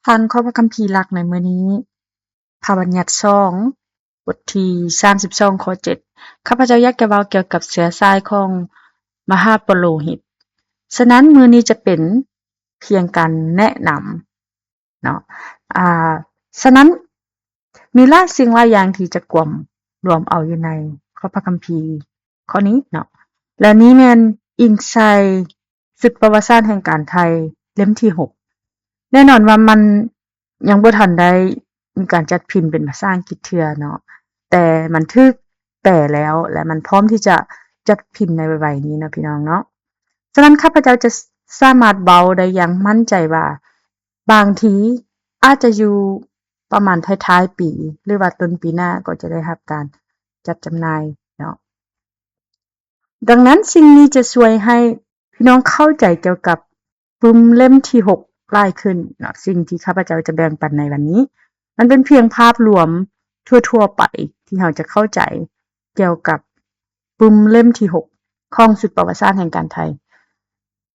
ທ່ານ ຂໍ້ພະຄຳພີຫຼັກໃນມື້ນີ້ ພະບັນຍັດສອງ ບົດທີສາມສິບສອງ ຂໍ້ເຈັດ ຂ້າພະເຈົ້າຢາກຈະເວົ້າກ່ຽວກັບເຊື້ອສາຍຂອງມະຫາປະໂລຫິດ. ສະນັ້ນ ມື້ນີ້ຈະເປັນພຽງການແນະນຳເນາະ. ອາ ສະນັ້ນ ມີຫຼາຍສິ່ງຫຼາຍຢ່າງທີ່ຈະກວມລວມເອົາຢູ່ໃນຂໍ້ພະຄຳພີຂໍ້ນີ້ເນາະ ແລະ ນີ້ແມ່ນອີງໃສ່ຊຸດປະຫວັດສາດແຫ່ງການໄທເຫຼັ້ມທີຫົກ. ແນ່ນອນວ່າມັນຍັງບໍ່ທັນໄດ້ມີການຈັດພິມເປັນພາສາອັງກິດເທື່ອເນາະ, ແຕ່ມັນຖືກແປແລ້ວ ແລະ ມັນພ້ອມທີ່ຈະຈັດພິມໃນໄວໆນີ້ເນາະ ພີ່ນ້ອງເນາະ. ສະນັ້ນ ຂ້າພະເຈົ້າຈະສາມາດເວົ້າໄດ້ຢ່າງໝັ້ນໃຈວ່າ ບາງທີອາດຈະຢູ່ປະມານທ້າຍໆປີ ຫຼືວ່າຕົ້ນປີໜ້າກໍຈະໄດ້ຮັບການຈັດຈຳໜ່າຍເນາະ. ດັ່ງນັ້ນ ສິ່ງນີ້ຈະຊ່ວຍໃຫ້ພີ່ນ້ອງເຂົ້າໃຈກ່ຽວກັບປຶ້ມເຫຼັ້ມທີຫົກຫຼາຍຂຶ້ນເນາະ. ສິ່ງທີ່ຂ້າພະເຈົ້າຈະແບ່ງປັນໃນວັນນີ້ ມັນເປັນພຽງພາບລວມທົ່ວໆໄປທີ່ເຮົາຈະເຂົ້າໃຈກ່ຽວກັບປຶ້ມເຫຼັ້ມທີຫົກຂອງຊຸດປະຫວັດສາດແຫ່ງການໄທ.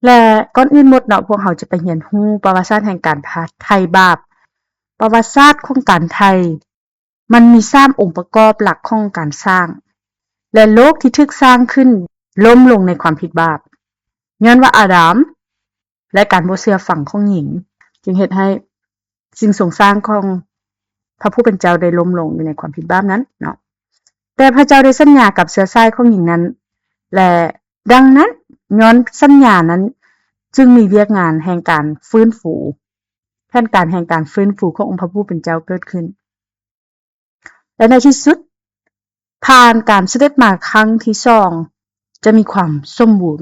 ແລະ ກ່ອນອື່ນໝົດເນາະ ພວກເຮົາຈະໄປຮຽນຮູ້ປະຫວັດສາດແຫ່ງການໄທບາບ. ປະຫວັດສາດຂອງການໄທ ມັນມີສາມອົງປະກອບຫຼັກຂອງການສ້າງ ແລະ ໂລກທີ່ຖືກສ້າງຂຶ້ນລົ້ມລົງໃນຄວາມຜິດບາບ ຍ້ອນວ່າອາດາມ ແລະ ການບໍ່ເຊື່ອຟັງຂອງຍິງ ຈຶ່ງເຮັດໃຫ້ສິ່ງຊົງສ້າງຂອງພະຜູ້ເປັນເຈົ້າໄດ້ລົ້ມລົງຢູ່ໃນຄວາມຜິດບາບນັ້ນເນາະ. ແຕ່ພະເຈົ້າໄດ້ສັນຍາກັບເຊື້ອສາຍຂອງຍິງນັ້ນ ແລະ ດັ່ງນັ້ນ ຍ້ອນສັນຍານັ້ນຈຶ່ງມີວຽກງານແຫ່ງການຟື້ນຟູ, ແຜນການແຫ່ງການຟື້ນຟູຂອງອົງພະຜູ້ເປັນເຈົ້າເກີດຂຶ້ນ. ແລະ ໃນທີ່ສຸດ ຜ່ານການສະເດັດມາຄັ້ງທີສອງ ຈະມີຄວາມສົມບູນ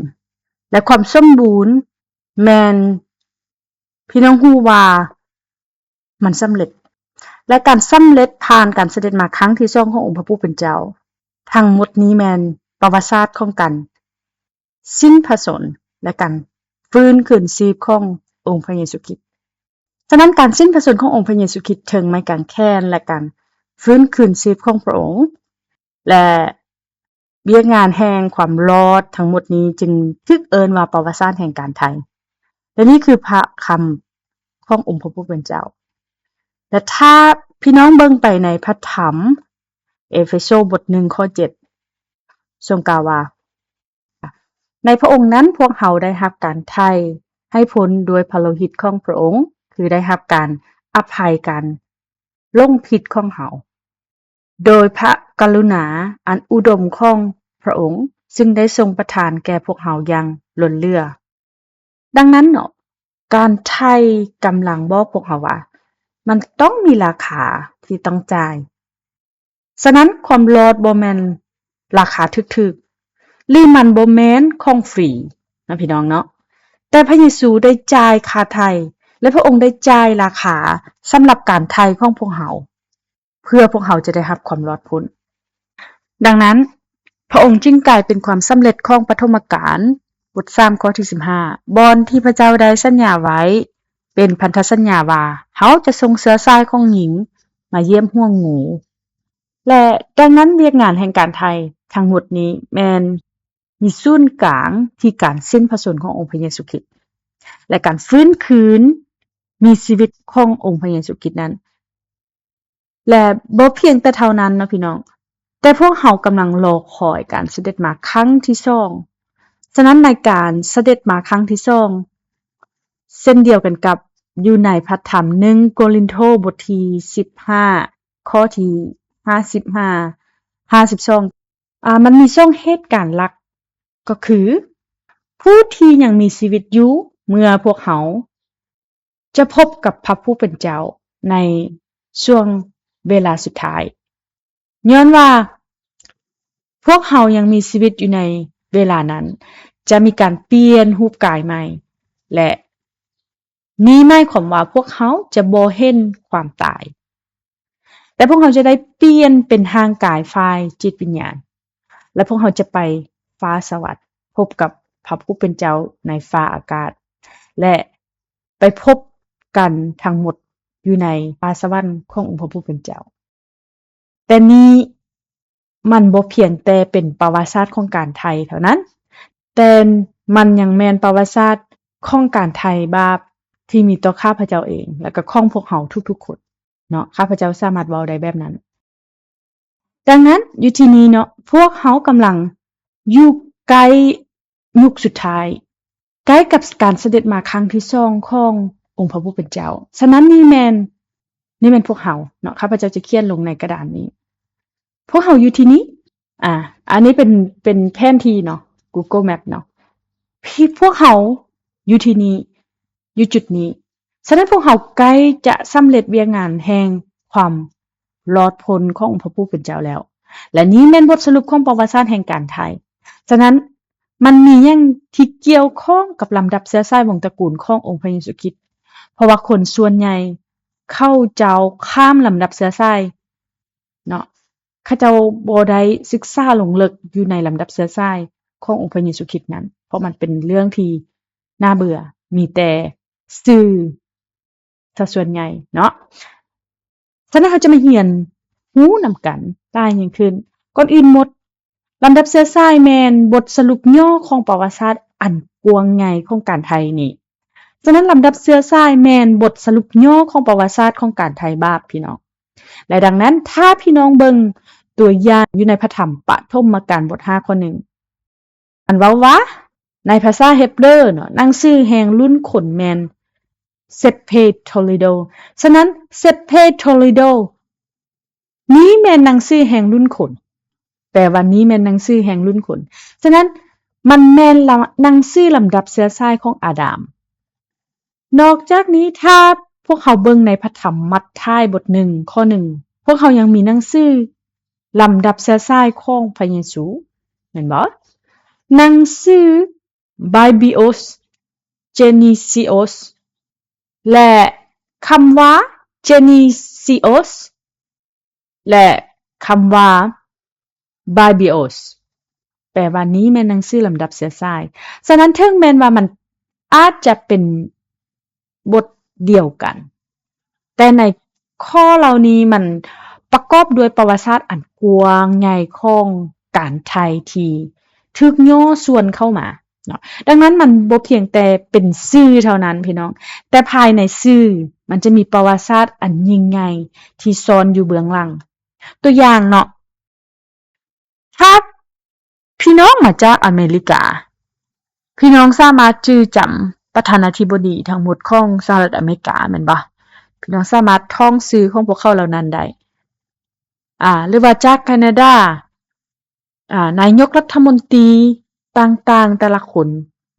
ແລະ ຄວາມສົມບູນແມ່ນ ພີ່ນ້ອງຮູ້ວ່າມັນສຳເລັດ ແລະ ການສຳເລັດຜ່ານການສະເດັດມາຄັ້ງທີສອງຂອງອົງພະຜູ້ເປັນເຈົ້າ. ທັງໝົດນີ້ແມ່ນປະຫວັດສາດຂອງການສິ້ນພະຊົນ ແລະ ການຟື້ນຄືນຊີບຂອງອົງພະເຢຊູຄຣິດ. ສະນັ້ນ ການສິ້ນພະຊົນຂອງອົງພະເຢຊູຄຣິດເທິງໄມ້ກາງແຂນ ແລະ ການຟື້ນຄືນຊີບຂອງພະອົງ ແລະ ວຽກງານແຫ່ງຄວາມລອດທັງໝົດນີ້ ຈຶ່ງຖືກເອີ້ນວ່າປະຫວັດສາດແຫ່ງການໄທ. ແລະ ນີ້ຄືພະຄຳຂອງອົງພະຜູ້ເປັນເຈົ້າ. ແລະ ຖ້າພີ່ນ້ອງເບິ່ງໄປໃນພະທຳເອເຟໂຊບົດໜຶ່ງ ຂໍ້ເຈັດ ຊົງກ່າວວ່າ ໃນພະອົງນັ້ນ ພວກເຮົາໄດ້ຮັບການໄຖ່ໃຫ້ພົ້ນດ້ວຍພະໂລຫິດຂອງພະອົງ, ຄືໄດ້ຮັບການອະໄພການຫຼົງຜິດຂອງເຮົາ, ໂດຍພະກະລຸນາອັນອຸດົມຂອງພະອົງ, ຊຶ່ງໄດ້ຊົງປະທານແກ່ພວກເຮົາຢ່າງລົ້ນເຫຼືອ. ດັ່ງນັ້ນເນາະ, ການໄຖ່ກຳລັງບອກພວກເຮົາວ່າ ມັນຕ້ອງມີລາຄາທີ່ຕ້ອງຈ່າຍ. ສະນັ້ນ ຄວາມລອດບໍ່ແມ່ນລາຄາຖືກໆ ຫຼື ມັນບໍ່ແມ່ນຂອງຟຣີນະ ພີ່ນ້ອງເນາະ, ແຕ່ພະເຢຊູໄດ້ຈ່າຍຄ່າໄຖ່ ແລະ ພະອົງໄດ້ຈ່າຍລາຄາສຳລັບການໄຖ່ຂອງພວກເຮົາ ເພື່ອພວກເຮົາຈະໄດ້ຮັບຄວາມລອດພົ້ນ. ດັ່ງນັ້ນ ພະອົງຈຶ່ງກາຍເປັນຄວາມສຳເລັດຂອງປະຖົມມະການ ບົດສາມ ຂໍ້ທີສິບຫ້າ ບ່ອນທີ່ພະເຈົ້າໄດ້ສັນຍາໄວ້ເປັນພັນທະສັນຍາວ່າ ເຮົາຈະສົ່ງເຊື້ອສາຍຂອງຍິງມາຢ້ຽມຫ່ວງງູ. ແລະ ດັ່ງນັ້ນ ວຽກງານແຫ່ງການໄຖ່ທັງໝົດນີ້ແມ່ນມີສູນກາງທີ່ການສິ້ນພະຊົນຂອງອົງພະເຢຊູຄຣິດ ແລະ ການຟື້ນຄືນມີຊີວິດຂອງອົງພະເຢຊູຄຣິດນັ້ນ. ແລະ ບໍ່ພຽງແຕ່ເທົ່ານັ້ນເນາະ ພີ່ນ້ອງ, ແຕ່ພວກເຮົາກຳລັງລໍຄອຍການສະເດັດມາຄັ້ງທີສອງ. ສະນັ້ນ ໃນການສະເດັດມາຄັ້ງທີສອງ ເຊັ່ນດຽວກັນກັບຢູ່ໃນພະທຳໜຶ່ງໂກລິນໂທ ບົດທີສິບຫ້າ ຂໍ້ທີຫ້າສິບຫ້າ ຫ້າສິບສອງ ອາ ມັນມີສອງເຫດການຫຼັກ ກໍຄື ຜູ້ທີ່ຍັງມີຊີວິດຢູ່ ເມື່ອພວກເຮົາຈະພົບກັບພະຜູ້ເປັນເຈົ້າໃນຊ່ວງເວລາສຸດທ້າຍ. ຍ້ອນວ່າພວກເຮົາຍັງມີຊີວິດຢູ່ໃນເວລານັ້ນ ຈະມີການປ່ຽນຮູບກາຍໃໝ່ ແລະ ນີ້ໝາຍຄວາມວ່າພວກເຮົາຈະບໍ່ເຫັນຄວາມຕາຍ, ແຕ່ພວກເຮົາຈະໄດ້ປ່ຽນເປັນຮ່າງກາຍຝ່າຍຈິດວິນຍານ, ແລະ ພວກເຮົາຈະໄປຟ້າສະຫວັດ, ພົບກັບພະຜູ້ເປັນເຈົ້າໃນຟ້າອາກາດ, ແລະ ໄປພົບກັນທັງໝົດຢູ່ໃນຟ້າສະຫວັນຂອງອົງພະຜູ້ເປັນເຈົ້າ. ແຕ່ນີ້ມັນບໍ່ພຽງແຕ່ເປັນປະຫວັດສາດຂອງການໄຖ່ເທົ່ານັ້ນ, ແຕ່ມັນຍັງແມ່ນປະຫວັດສາດຂອງການໄຖ່ບາບ ທີ່ມີຕໍ່ຂ້າພະເຈົ້າເອງ ແລະກໍຂອງພວກເຮົາທຸກໆຄົນເນາະ. ຂ້າພະເຈົ້າສາມາດເວົ້າໄດ້ແບບນັ້ນ. ດັ່ງນັ້ນ ຢູ່ທີ່ນີ້ເນາະ ພວກເຮົາກຳລັງຢູ່ໃກ້ຍຸກສຸດທ້າຍ, ໃກ້ກັບການສະເດັດມາຄັ້ງທີສອງຂອງອົງພະຜູ້ເປັນເຈົ້າ. ສະນັ້ນນີ້ແມ່ນ, ນີ້ແມ່ນພວກເຮົາເນາະ, ຂ້າພະເຈົ້າຈະຂຽນລົງໃນກະດານນີ້. ພວກເຮົາຢູ່ທີ່ນີ້. ອາ ອັນນີ້ເປັນ, ເປັນແຜນທີ່ເນາະ, Google Map ເນາະ. ພ-, ພວກເຮົາຢູ່ທີ່ນີ້, ຢູ່ຈຸດນີ້. ສະນັ້ນພວກເຮົາໃກ້ຈະສຳເລັດວຽກງານແຫ່ງຄວາມລອດພົ້ນຂອງພະຜູ້ເປັນເຈົ້າແລ້ວ. ແລະ ນີ້ແມ່ນບົດສະຫຼຸບຂອງປະຫວັດສາດແຫ່ງການໄຖ່. ສະນັ້ນມັນມີຫຍັງທີ່ກ່ຽວຂ້ອງກັບລຳດັບເຊື້ອສາຍວົງຕະກູນຂອງອົງພະເຢຊູຄຣິດ? ເພາະວ່າຄົນສ່ວນໃຫຍ່ເຂົາເຈົ້າຂ້າມລຳດັບເຊື້ອສາຍ ເນາະ, ເຂົາເຈົ້າບໍ່ໄດ້ສຶກສາລົງເລິກຢູ່ໃນລຳດັບເຊື້ອສາຍຂອງອົງພະເຢຊູຄຣິດນັ້ນ, ເພາະມັນເປັນເລື່ອງທີ່ໜ້າເບື່ອ, ມີແຕ່ສື່ຊະສ່ວນໃຫຍ່ເນາະ. ສະນັ້ນເຮົາຈະມາຮຽນຮູ້ນຳກັນຫຼາຍຍິ່ງຂຶ້ນ. ກ່ອນອື່ນໝົດ, ລຳດັບເຊື້ອສາຍແມ່ນບົດສະຫຼຸບຫຍໍ້ຂອງປະຫວັດສາດອັນກວ້າງໃຫຍ່ຂອງການໄຖ່ນີ້. ສະນັ້ນລຳດັບເຊື້ອສາຍແມ່ນບົດສະຫຼຸບຫຍໍ້ຂອງປະຫວັດສາດຂອງການໄຖ່ບາບ, ພີ່ນ້ອງ. ແລະ ດັ່ງນັ້ນ ຖ້າພີ່ນ້ອງເບິ່ງຕົວຢ່າງຢູ່ໃນພະທຳປະຖົມມະການບົດຫ້າ ຂໍ້ໜຶ່ງ, ມັນເວົ້າວ່າ ໃນພາສາເຮັບເຣີເນາະ, ໜັງສືແຫ່ງລຸ້ນຂົນແມ່ນ Sephe Toledo. ສະນັ້ນ Sephe Toledo ນີ້ແມ່ນໜັງສືແຫ່ງລຸ້ນຂົນ. ແປວ່ານີ້ແມ່ນໜັງສືແຫ່ງລຸ້ນຂົນ. ສະນັ້ນ ມັນແມ່ນລະ ໜັງສືລຳດັບເຊື້ອສາຍຂອງອາດາມ. ນອກຈາກນີ້ ຖ້າພວກເຮົາເບິ່ງໃນພະທຳມັດທາຍບົດໜຶ່ງ ຂໍ້ໜຶ່ງ, ພວກເຮົາຍັງມີໜັງສືລຳດັບເຊື້ອສາຍຂອງພະເຢຊູ, ແມ່ນບໍ່? ໜັງສື Biblios, Geneseos ແລະ ຄຳວ່າ Geneseos ແລະ ຄຳວ່າ Biblios ແປວ່ານີ້ແມ່ນໜັງສືລຳດັບເຊື້ອສາຍ. ສະນັ້ນ ເຖິງແມ່ນວ່າມັນອາດຈະເປັນບົດດຽວກັນ, ແຕ່ໃນຂໍ້ເຫຼົ່ານີ້ມັນປະກອບດ້ວຍປະຫວັດສາດອັນກວ້າງໃຫຍ່ຂອງການໄຖ່ທີ່ຖືກຫຍໍ້ສ່ວນເຂົ້າມາເນາະ. ດັ່ງນັ້ນ ມັນບໍ່ພຽງແຕ່ເປັນສື່ເທົ່ານັ້ນ ພີ່ນ້ອງ, ແຕ່ພາຍໃນສື່ມັນຈະມີປະຫວັດສາດອັນຍິ່ງໃຫຍ່ທີ່ຊ້ອນຢູ່ເບື້ອງຫຼັງ. ຕົວຢ່າງເນາະ, ຖ້າພີ່ນ້ອງມາຈາກອາເມລິກາ, ພີ່ນ້ອງສາມາດຈື່ຈຳປະທານາທິບໍດີທັງໝົດຂອງສະຫະລັດອາເມລິກາ ແມ່ນບໍ່? ພີ່ນ້ອງສາມາດທ່ອງຊື່ຂອງພວກເຂົາເຫຼົ່ານັ້ນໄດ້. ອາ ຫຼືວ່າຈາກແຄນາດາ, ອາ ນາຍົກລັດຖະມົນຕີຕ່າງໆ ແຕ່ລະຄົນ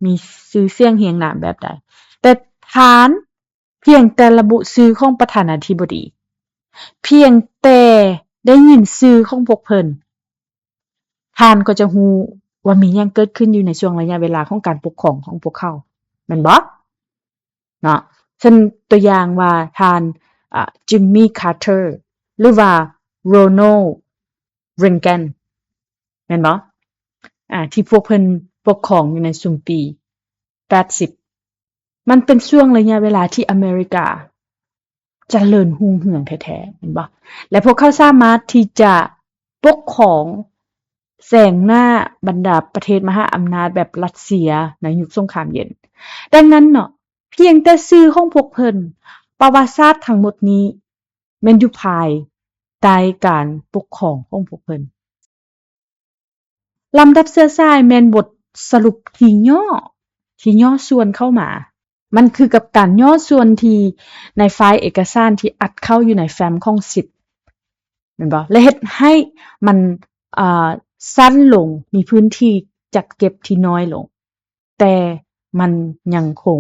ມີຊື່ສຽງຮຽງນາມແບບໃດ, ແຕ່ທ່ານ ພຽງແຕ່ລະບຸຊື່ຂອງປະທານາທິບໍດີ, ພຽງແຕ່ໄດ້ຍິນຊື່ຂອງພວກເພິ່ນ, ທ່ານກໍຈະຮູ້ວ່າມີຫຍັງເກີດຂຶ້ນຢູ່ໃນຊ່ວງໄລຍະເວລາຂອງການປົກຄອງຂອງພວກເຂົາ, ແມ່ນບໍ່? ເນາະ, ເຊັ່ນຕົວຢ່າງວ່າທ່ານ ອາ ຈິມມີ ຄາເທີ ຫຼືວ່າ ໂຣນັລ ເຣແກນ ແມ່ນບໍ່? ອາ ທີ່ພວກເພິ່ນປົກຄອງຢູ່ໃນຊຸມປີ ແປດສິບ ມັນເປັນຊ່ວງໄລຍະເວລາທີ່ອາເມລິກາຈະເລີນຮຸ່ງເຮືອງແທ້ໆ ແມ່ນບໍ່? ແລະ ພວກເຂົາສາມາດທີ່ຈະປົກຄອງແຊງໜ້າບັນດາປະເທດມະຫາອຳນາດແບບຣັດເຊຍໃນຍຸກສົງຄາມເຢັນ. ດັ່ງນັ້ນເນາະ, ພຽງແຕ່ຊື່ຂອງພວກເພິ່ນ, ປະຫວັດສາດທັງໝົດນີ້ແມ່ນຢູ່ພາຍໃຕ້ການປົກຄອງຂອງພວກເພິ່ນ. ລຳດັບເຊື້ອສາຍແມ່ນບົດສະຫຼຸບທີ່ຫຍໍ້, ທີ່ຫຍໍ້ສ່ວນເຂົ້າມາ. ມັນຄືກັບການຫຍໍ້ສ່ວນທີ່ໃນໄຟລ໌ເອກະສານທີ່ອັດເຂົ້າຢູ່ໃນແຟ້ມຂອງຊິບ ແມ່ນບໍ່? ແລະ ເຮັດໃຫ້ມັນ ເອີ ສັ້ນລົງ, ມີພື້ນທີ່ຈັດເກັບທີ່ນ້ອຍລົງ, ແຕ່ມັນຍັງຄົງ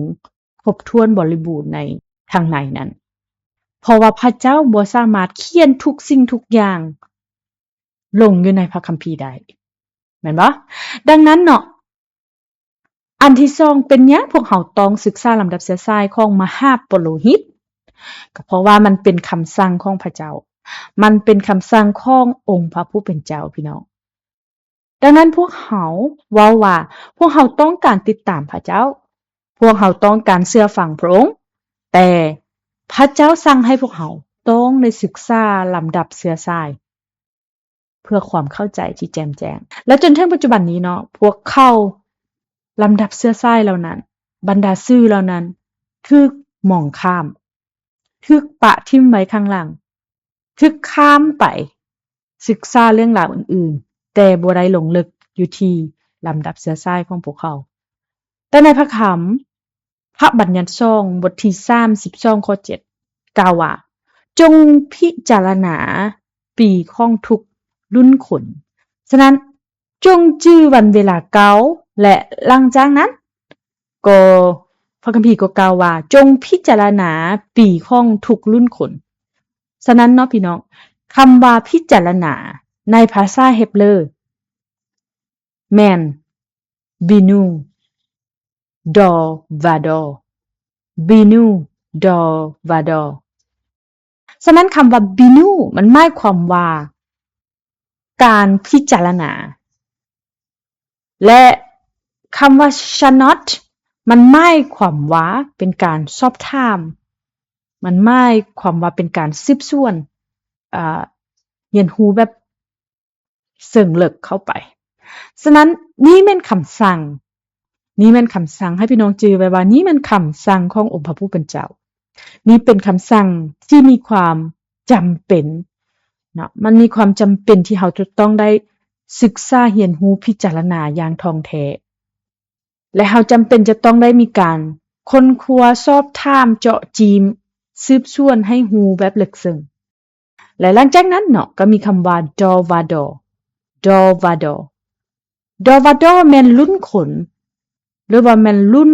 ຄົບຖ້ວນບໍລິບູນໃນ ທາງໃນນັ້ນ, ເພາະວ່າພະເຈົ້າບໍ່ສາມາດຂຽນທຸກສິ່ງທຸກຢ່າງລົງຢູ່ໃນພະຄຳພີໄດ້, ແມ່ນບໍ່? ດັ່ງນັ້ນເນາະ, ອັນທີສອງ, ເປັນຫຍັງພວກເຮົາຕ້ອງສຶກສາລຳດັບເຊື້ອສາຍຂອງມະຫາປຸໂຣຫິດ? ກໍເພາະວ່າມັນເປັນຄຳສັ່ງຂອງພະເຈົ້າ, ມັນເປັນຄຳສັ່ງຂອງອົງພະຜູ້ເປັນເຈົ້າ, ພີ່ນ້ອງ. ດັ່ງນັ້ນພວກເຮົາເວົ້າວ່າ ພວກເຮົາຕ້ອງການຕິດຕາມພະເຈົ້າ, ພວກເຮົາຕ້ອງການເຊື່ອຟັງພະອົງ, ແຕ່ພະເຈົ້າສັ່ງໃຫ້ພວກເຮົາຕ້ອງໄດ້ສຶກສາລຳດັບເຊື້ອສາຍ ເພື່ອຄວາມເຂົ້າໃຈທີ່ແຈ່ມແຈ້ງ. ແລະ ຈົນເຖິງປັດຈຸບັນນີ້ເນາະ, ພວກເຂົາ ລຳດັບເຊື້ອສາຍເຫຼົ່ານັ້ນ, ບັນດາສື່ເຫຼົ່ານັ້ນ ຖືກ ມອງຂ້າມ, ຖືກປະຖິ້ມໄວ້ຂ້າງຫຼັງ, ຖືກຂ້າມໄປສຶກສາເລື່ອງລາວອື່ນໆ, ແຕ່ບໍ່ໄດ້ລົງເລິກຢູ່ທີ່ລຳດັບເຊື້ອສາຍຂອງພວກເຂົາ. ແຕ່ໃນພະຄຳ ພະບັນຍັດສອງ ບົດທີສາມສິບສອງ ຂໍ້ເຈັດ ກ່າວວ່າ, ຈົ່ງພິຈາລະນາປີຂອງທຸກລຸ້ນຄົນ. ສະນັ້ນ, ຈົ່ງຈື່ວັນເວລາເກົ່າ ແລະ ຫຼັງຈາກນັ້ນກໍ ພະຄຳພີກໍກ່າວວ່າ, ຈົ່ງພິຈາລະນາປີຂອງທຸກລຸ້ນຄົນ. ສະນັ້ນເນາະພີ່ນ້ອງ, ຄຳວ່າພິຈາລະນາໃນພາສາເຮັບເລີແມ່ນ binu dovado, binu dovado. ສະນັ້ນຄຳວ່າ binu ມັນໝາຍຄວາມວ່າການພິຈາລະນາ ແລະ ຄຳວ່າ shanot ມັນໝາຍຄວາມວ່າເປັນການສອບຖາມ, ມັນໝາຍຄວາມວ່າເປັນການສືບສວນ, ເອີ, ຮຽນຮູ້ແບບ ເຊິ່ງເລິກເຂົ້າໄປ. ສະນັ້ນ ນີ້ແມ່ນຄຳສັ່ງ, ນີ້ແມ່ນຄຳສັ່ງ, ໃຫ້ພີ່ນ້ອງຈື່ໄວ້ວ່ານີ້ແມ່ນຄຳສັ່ງຂອງອົງພະຜູ້ເປັນເຈົ້າ. ນີ້ເປັນຄຳສັ່ງທີ່ມີຄວາມຈຳເປັນເນາະ, ມັນມີຄວາມຈຳເປັນທີ່ເຮົາຈະຕ້ອງໄດ້ສຶກສາຮຽນຮູ້ພິຈາລະນາຢ່າງທ່ອງແທ້ ແລະ ເຮົາຈຳເປັນຈະຕ້ອງໄດ້ມີການຄົ້ນຄວ້າ, ສອບຖາມ, ເຈາະຈີມ, ສືບສວນໃຫ້ຮູ້ແບບເລິກເຊິ່ງ. ແລະ ຫຼັງຈາກນັ້ນເນາະ ກໍມີຄຳວ່າ dovado, dovado, dovado ແມ່ນລຸ້ນຄົນ ຫຼືວ່າແມ່ນລຸ້ນ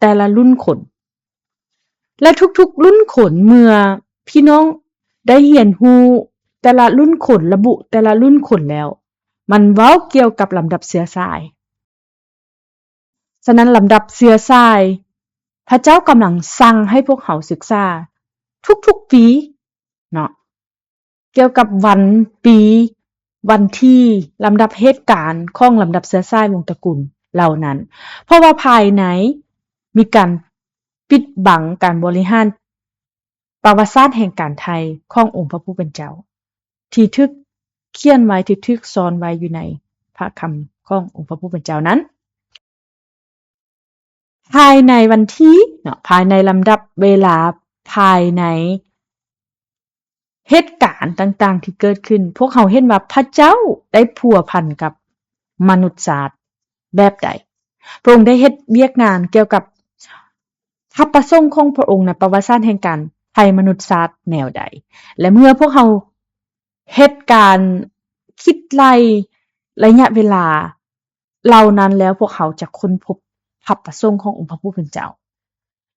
ແຕ່ລະລຸ້ນຄົນ. ແລະ ທຸກໆລຸ້ນຄົນ ເມື່ອພີ່ນ້ອງໄດ້ຮຽນຮູ້ແຕ່ລະລຸ້ນຄົນ, ລະບຸແຕ່ລະລຸ້ນຄົນແລ້ວ, ມັນເວົ້າກ່ຽວກັບລຳດັບເຊື້ອສາຍ. ສະນັ້ນ ລຳດັບເຊື້ອສາຍ ພະເຈົ້າກຳລັງສັ່ງໃຫ້ພວກເຮົາສຶກສາທຸກໆປີເນາະ ກ່ຽວກັບວັນ, ປີ, ວັນທີ, ລຳດັບເຫດການຂອງລຳດັບເຊື້ອສາຍວົງຕະກຸນເຫຼົ່ານັ້ນ, ເພາະວ່າພາຍໃນມີການປິດບັງການບໍລິຫານ ປະຫວັດສາດແຫ່ງການໄຖ່ຂອງອົງພະຜູ້ເປັນເຈົ້າ ທີ່ຖືກຂຽນໄວ້, ທີ່ຖືກສ້ອນໄວ້ຢູ່ໃນພະຄຳຂອງອົງພະຜູ້ເປັນເຈົ້ານັ້ນ. ພາຍໃນວັນທີເນາະ, ພາຍໃນລຳດັບເວລາ, ພາຍໃນເຫດການຕ່າງໆທີ່ເກີດຂຶ້ນ, ພວກເຮົາເຫັນວ່າພະເຈົ້າໄດ້ພົວພັນກັບມະນຸດຊາດແບບໃດ. ພະອົງໄດ້ເຮັດວຽກງານກ່ຽວກັບ ພະປະສົງຂອງພະອົງໃນປະຫວັດສາດແຫ່ງການໄຖ່ມະນຸດຊາດແນວໃດ ແລະ ເມື່ອພວກເຮົາເຮັດການຄິດໄລ່ໄລຍະເວລາເຫຼົ່ານັ້ນແລ້ວ, ພວກເຮົາຈະຄົ້ນພົບພະປະສົງຂອງອົງພະຜູ້ເປັນເຈົ້າ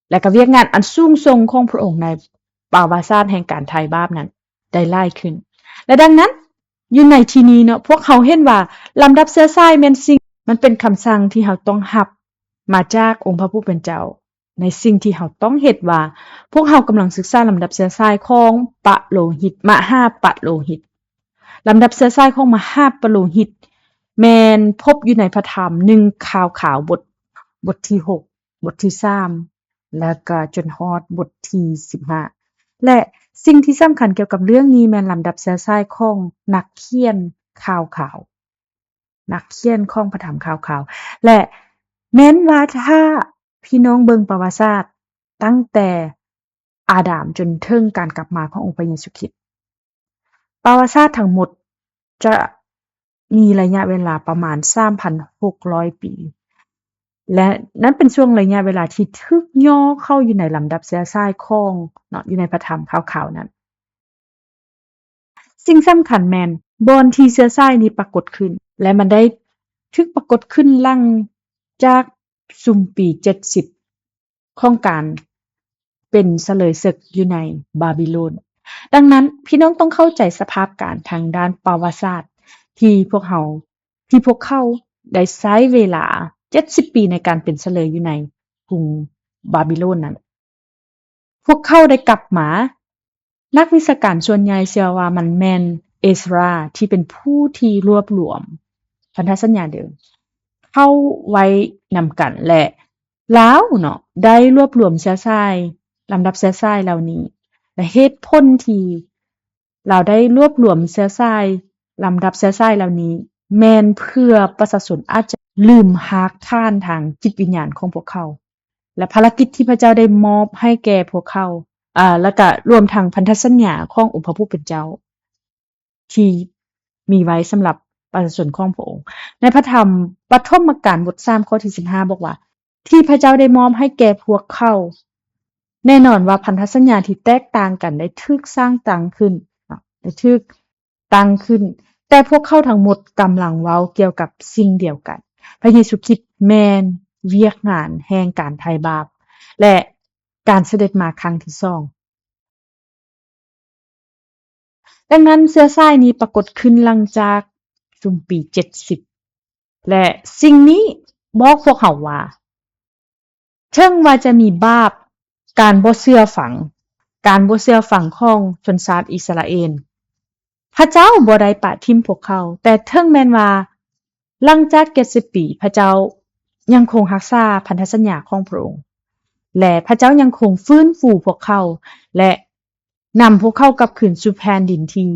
ແລະ ກໍວຽກງານອັນສູງສົ່ງຂອງພະອົງໃນປະຫວັດສາດແຫ່ງການໄຖ່ບາບນັ້ນໄດ້ຫຼາຍຂຶ້ນ. ແລະ ດັ່ງນັ້ນ ຢູ່ໃນທີ່ນີ້ເນາະ, ພວກເຮົາເຫັນວ່າລຳດັບເຊື້ອສາຍແມ່ນສິ່ງ, ມັນເປັນຄຳສັ່ງທີ່ເຮົາຕ້ອງຮັບ ມາຈາກອົງພະຜູ້ເປັນເຈົ້າ ໃນສິ່ງທີ່ເຮົາຕ້ອງເຮັດວ່າ ພວກເຮົາກຳລັງສຶກສາລຳດັບເຊື້ອສາຍຂອງປະໂລຫິດ, ມະຫາປະໂລຫິດ. ລຳດັບເຊື້ອສາຍຂອງມະຫາປະໂລຫິດ ແມ່ນພົບຢູ່ໃນພະທຳໜຶ່ງຂ່າວຂາວ ບົດ, ບົດທີຫົກ, ບົດທີສາມ ແລ້ວກໍຈົນຮອດບົດທີສິບຫ້າ. ແລະ ສິ່ງທີ່ສຳຄັນກ່ຽວກັບເລື່ອງນີ້ແມ່ນລຳດັບເຊື້ອສາຍຂອງນັກຂຽນຂ່າວຂາວ. ນັກຂຽນຂອງພະທຳຂ່າວຂາວ ແລະ ແມ່ນວ່າຖ້າພີ່ນ້ອງເບິ່ງປະຫວັດສາດຕັ້ງແຕ່ອາດາມຈົນເຖິງການກັບມາຂອງອົງພະເຢຊູຄຣິດ, ປະຫວັດສາດທັງໝົດຈະມີໄລຍະເວລາປະມານສາມພັນຫົກຮ້ອຍປີ ແລະ ນັ້ນເປັນຊ່ວງໄລຍະເວລາທີ່ຖືກຫຍໍ້ເຂົ້າຢູ່ໃນລຳດັບເຊື້ອສາຍຂອງເນາະ ຢູ່ໃນພະທຳຂ່າວຂາວນັ້ນ. ສິ່ງສຳຄັນແມ່ນບ່ອນທີ່ເຊື້ອສາຍນີ້ປາກົດຂຶ້ນ ແລະ ມັນໄດ້ຖືກປາກົດຂຶ້ນຫຼັງຈາກຊຸມປີເຈັດສິບຂອງການເປັນສະເຫຼີຍເສິກຢູ່ໃນບາບິໂລນ. ດັ່ງນັ້ນ ພີ່ນ້ອງຕ້ອງເຂົ້າໃຈສະພາບການທາງດ້ານປະຫວັດສາດທີ່ພວກເຮົາ, ທີ່ພວກເຂົາໄດ້ໃຊ້ເວລາເຈັດສິບປີໃນການເປັນສະເຫຼີຍຢູ່ໃນກຸງບາບິໂລນນັ້ນ. ພວກເຂົາໄດ້ກັບມາ. ນັກວິຊາການສ່ວນໃຫຍ່ເຊື່ອວ່າມັນແມ່ນເອສຣາທີ່ເປັນຜູ້ທີ່ລວບລວມພັນທະສັນຍາເດີມເຂົ້າໄວ້ນຳກັນ ແລະ ລາວເນາະ ໄດ້ລວບລວມເຊື້ອສາຍ, ລຳດັບເຊື້ອສາຍເຫຼົ່ານີ້ ແລະ ເຫດຜົນທີ່ລາວໄດ້ລວບລວມເຊື້ອສາຍ, ລຳດັບເຊື້ອສາຍເຫຼົ່ານີ້ ແມ່ນເພື່ອປະຊາຊົນອາດຈະລືມຮາກຖານທາງຈິດວິນຍານຂອງພວກເຂົາ. ແລະ ພາລະກິດທີ່ພະເຈົ້າໄດ້ມອບໃຫ້ແກ່ພວກເຂົາ, ອາ, ແລະ ກະລວມທັງພັນທະສັນຍາຂອງອົງພະຜູ້ເປັນເຈົ້າ ທີ່ມີໄວ້ສຳລັບປະຊາຊົນຂອງພະອົງ. ໃນພະທຳປະຖົມມະການບົດສາມ ຂໍ້ທີສິບຫ້າ ບອກວ່າ, ທີ່ພະເຈົ້າໄດ້ມອບໃຫ້ແກ່ພວກເຂົາ, ແນ່ນອນວ່າພັນທະສັນຍາທີ່ແຕກຕ່າງກັນໄດ້ຖືກສ້າງຕັ້ງຂຶ້ນ, ໄດ້ຖືກຕັ້ງຂຶ້ນ, ແຕ່ພວກເຂົາທັງໝົດກຳລັງເວົ້າກ່ຽວກັບສິ່ງດຽວກັນ. ພະເຢຊູຄຣິດແມ່ນວຽກງານແຫ່ງການໄຖ່ບາບ ແລະ ການສະເດັດມາຄັ້ງທີສອງ. ດັ່ງນັ້ນ ເຊື້ອສາຍນີ້ປາກົດຂຶ້ນຫຼັງຈາກຊຸມປີເຈັດສິບ ແລະ ສິ່ງນີ້ບອກພວກເຮົາວ່າ ເຖິງວ່າຈະມີບາບການບໍ່ເຊື່ອຟັງ, ການບໍ່ເຊື່ອຟັງຂອງຊົນຊາດອິດສະຣາເອນ, ພະເຈົ້າບໍ່ໄດ້ປະຖິ້ມພວກເຂົາ, ແຕ່ເຖິງແມ່ນວ່າຫຼັງຈາກເຈັດສິບປີ ພະເຈົ້າຍັງຄົງຮັກສາພັນທະສັນຍາຂອງພະອົງ ແລະ ພະເຈົ້າຍັງຄົງຟື້ນຟູພວກເຂົາ ແລະ ນຳພວກເຂົາກັບຄືນສູ່ແຜ່ນດິນທີ່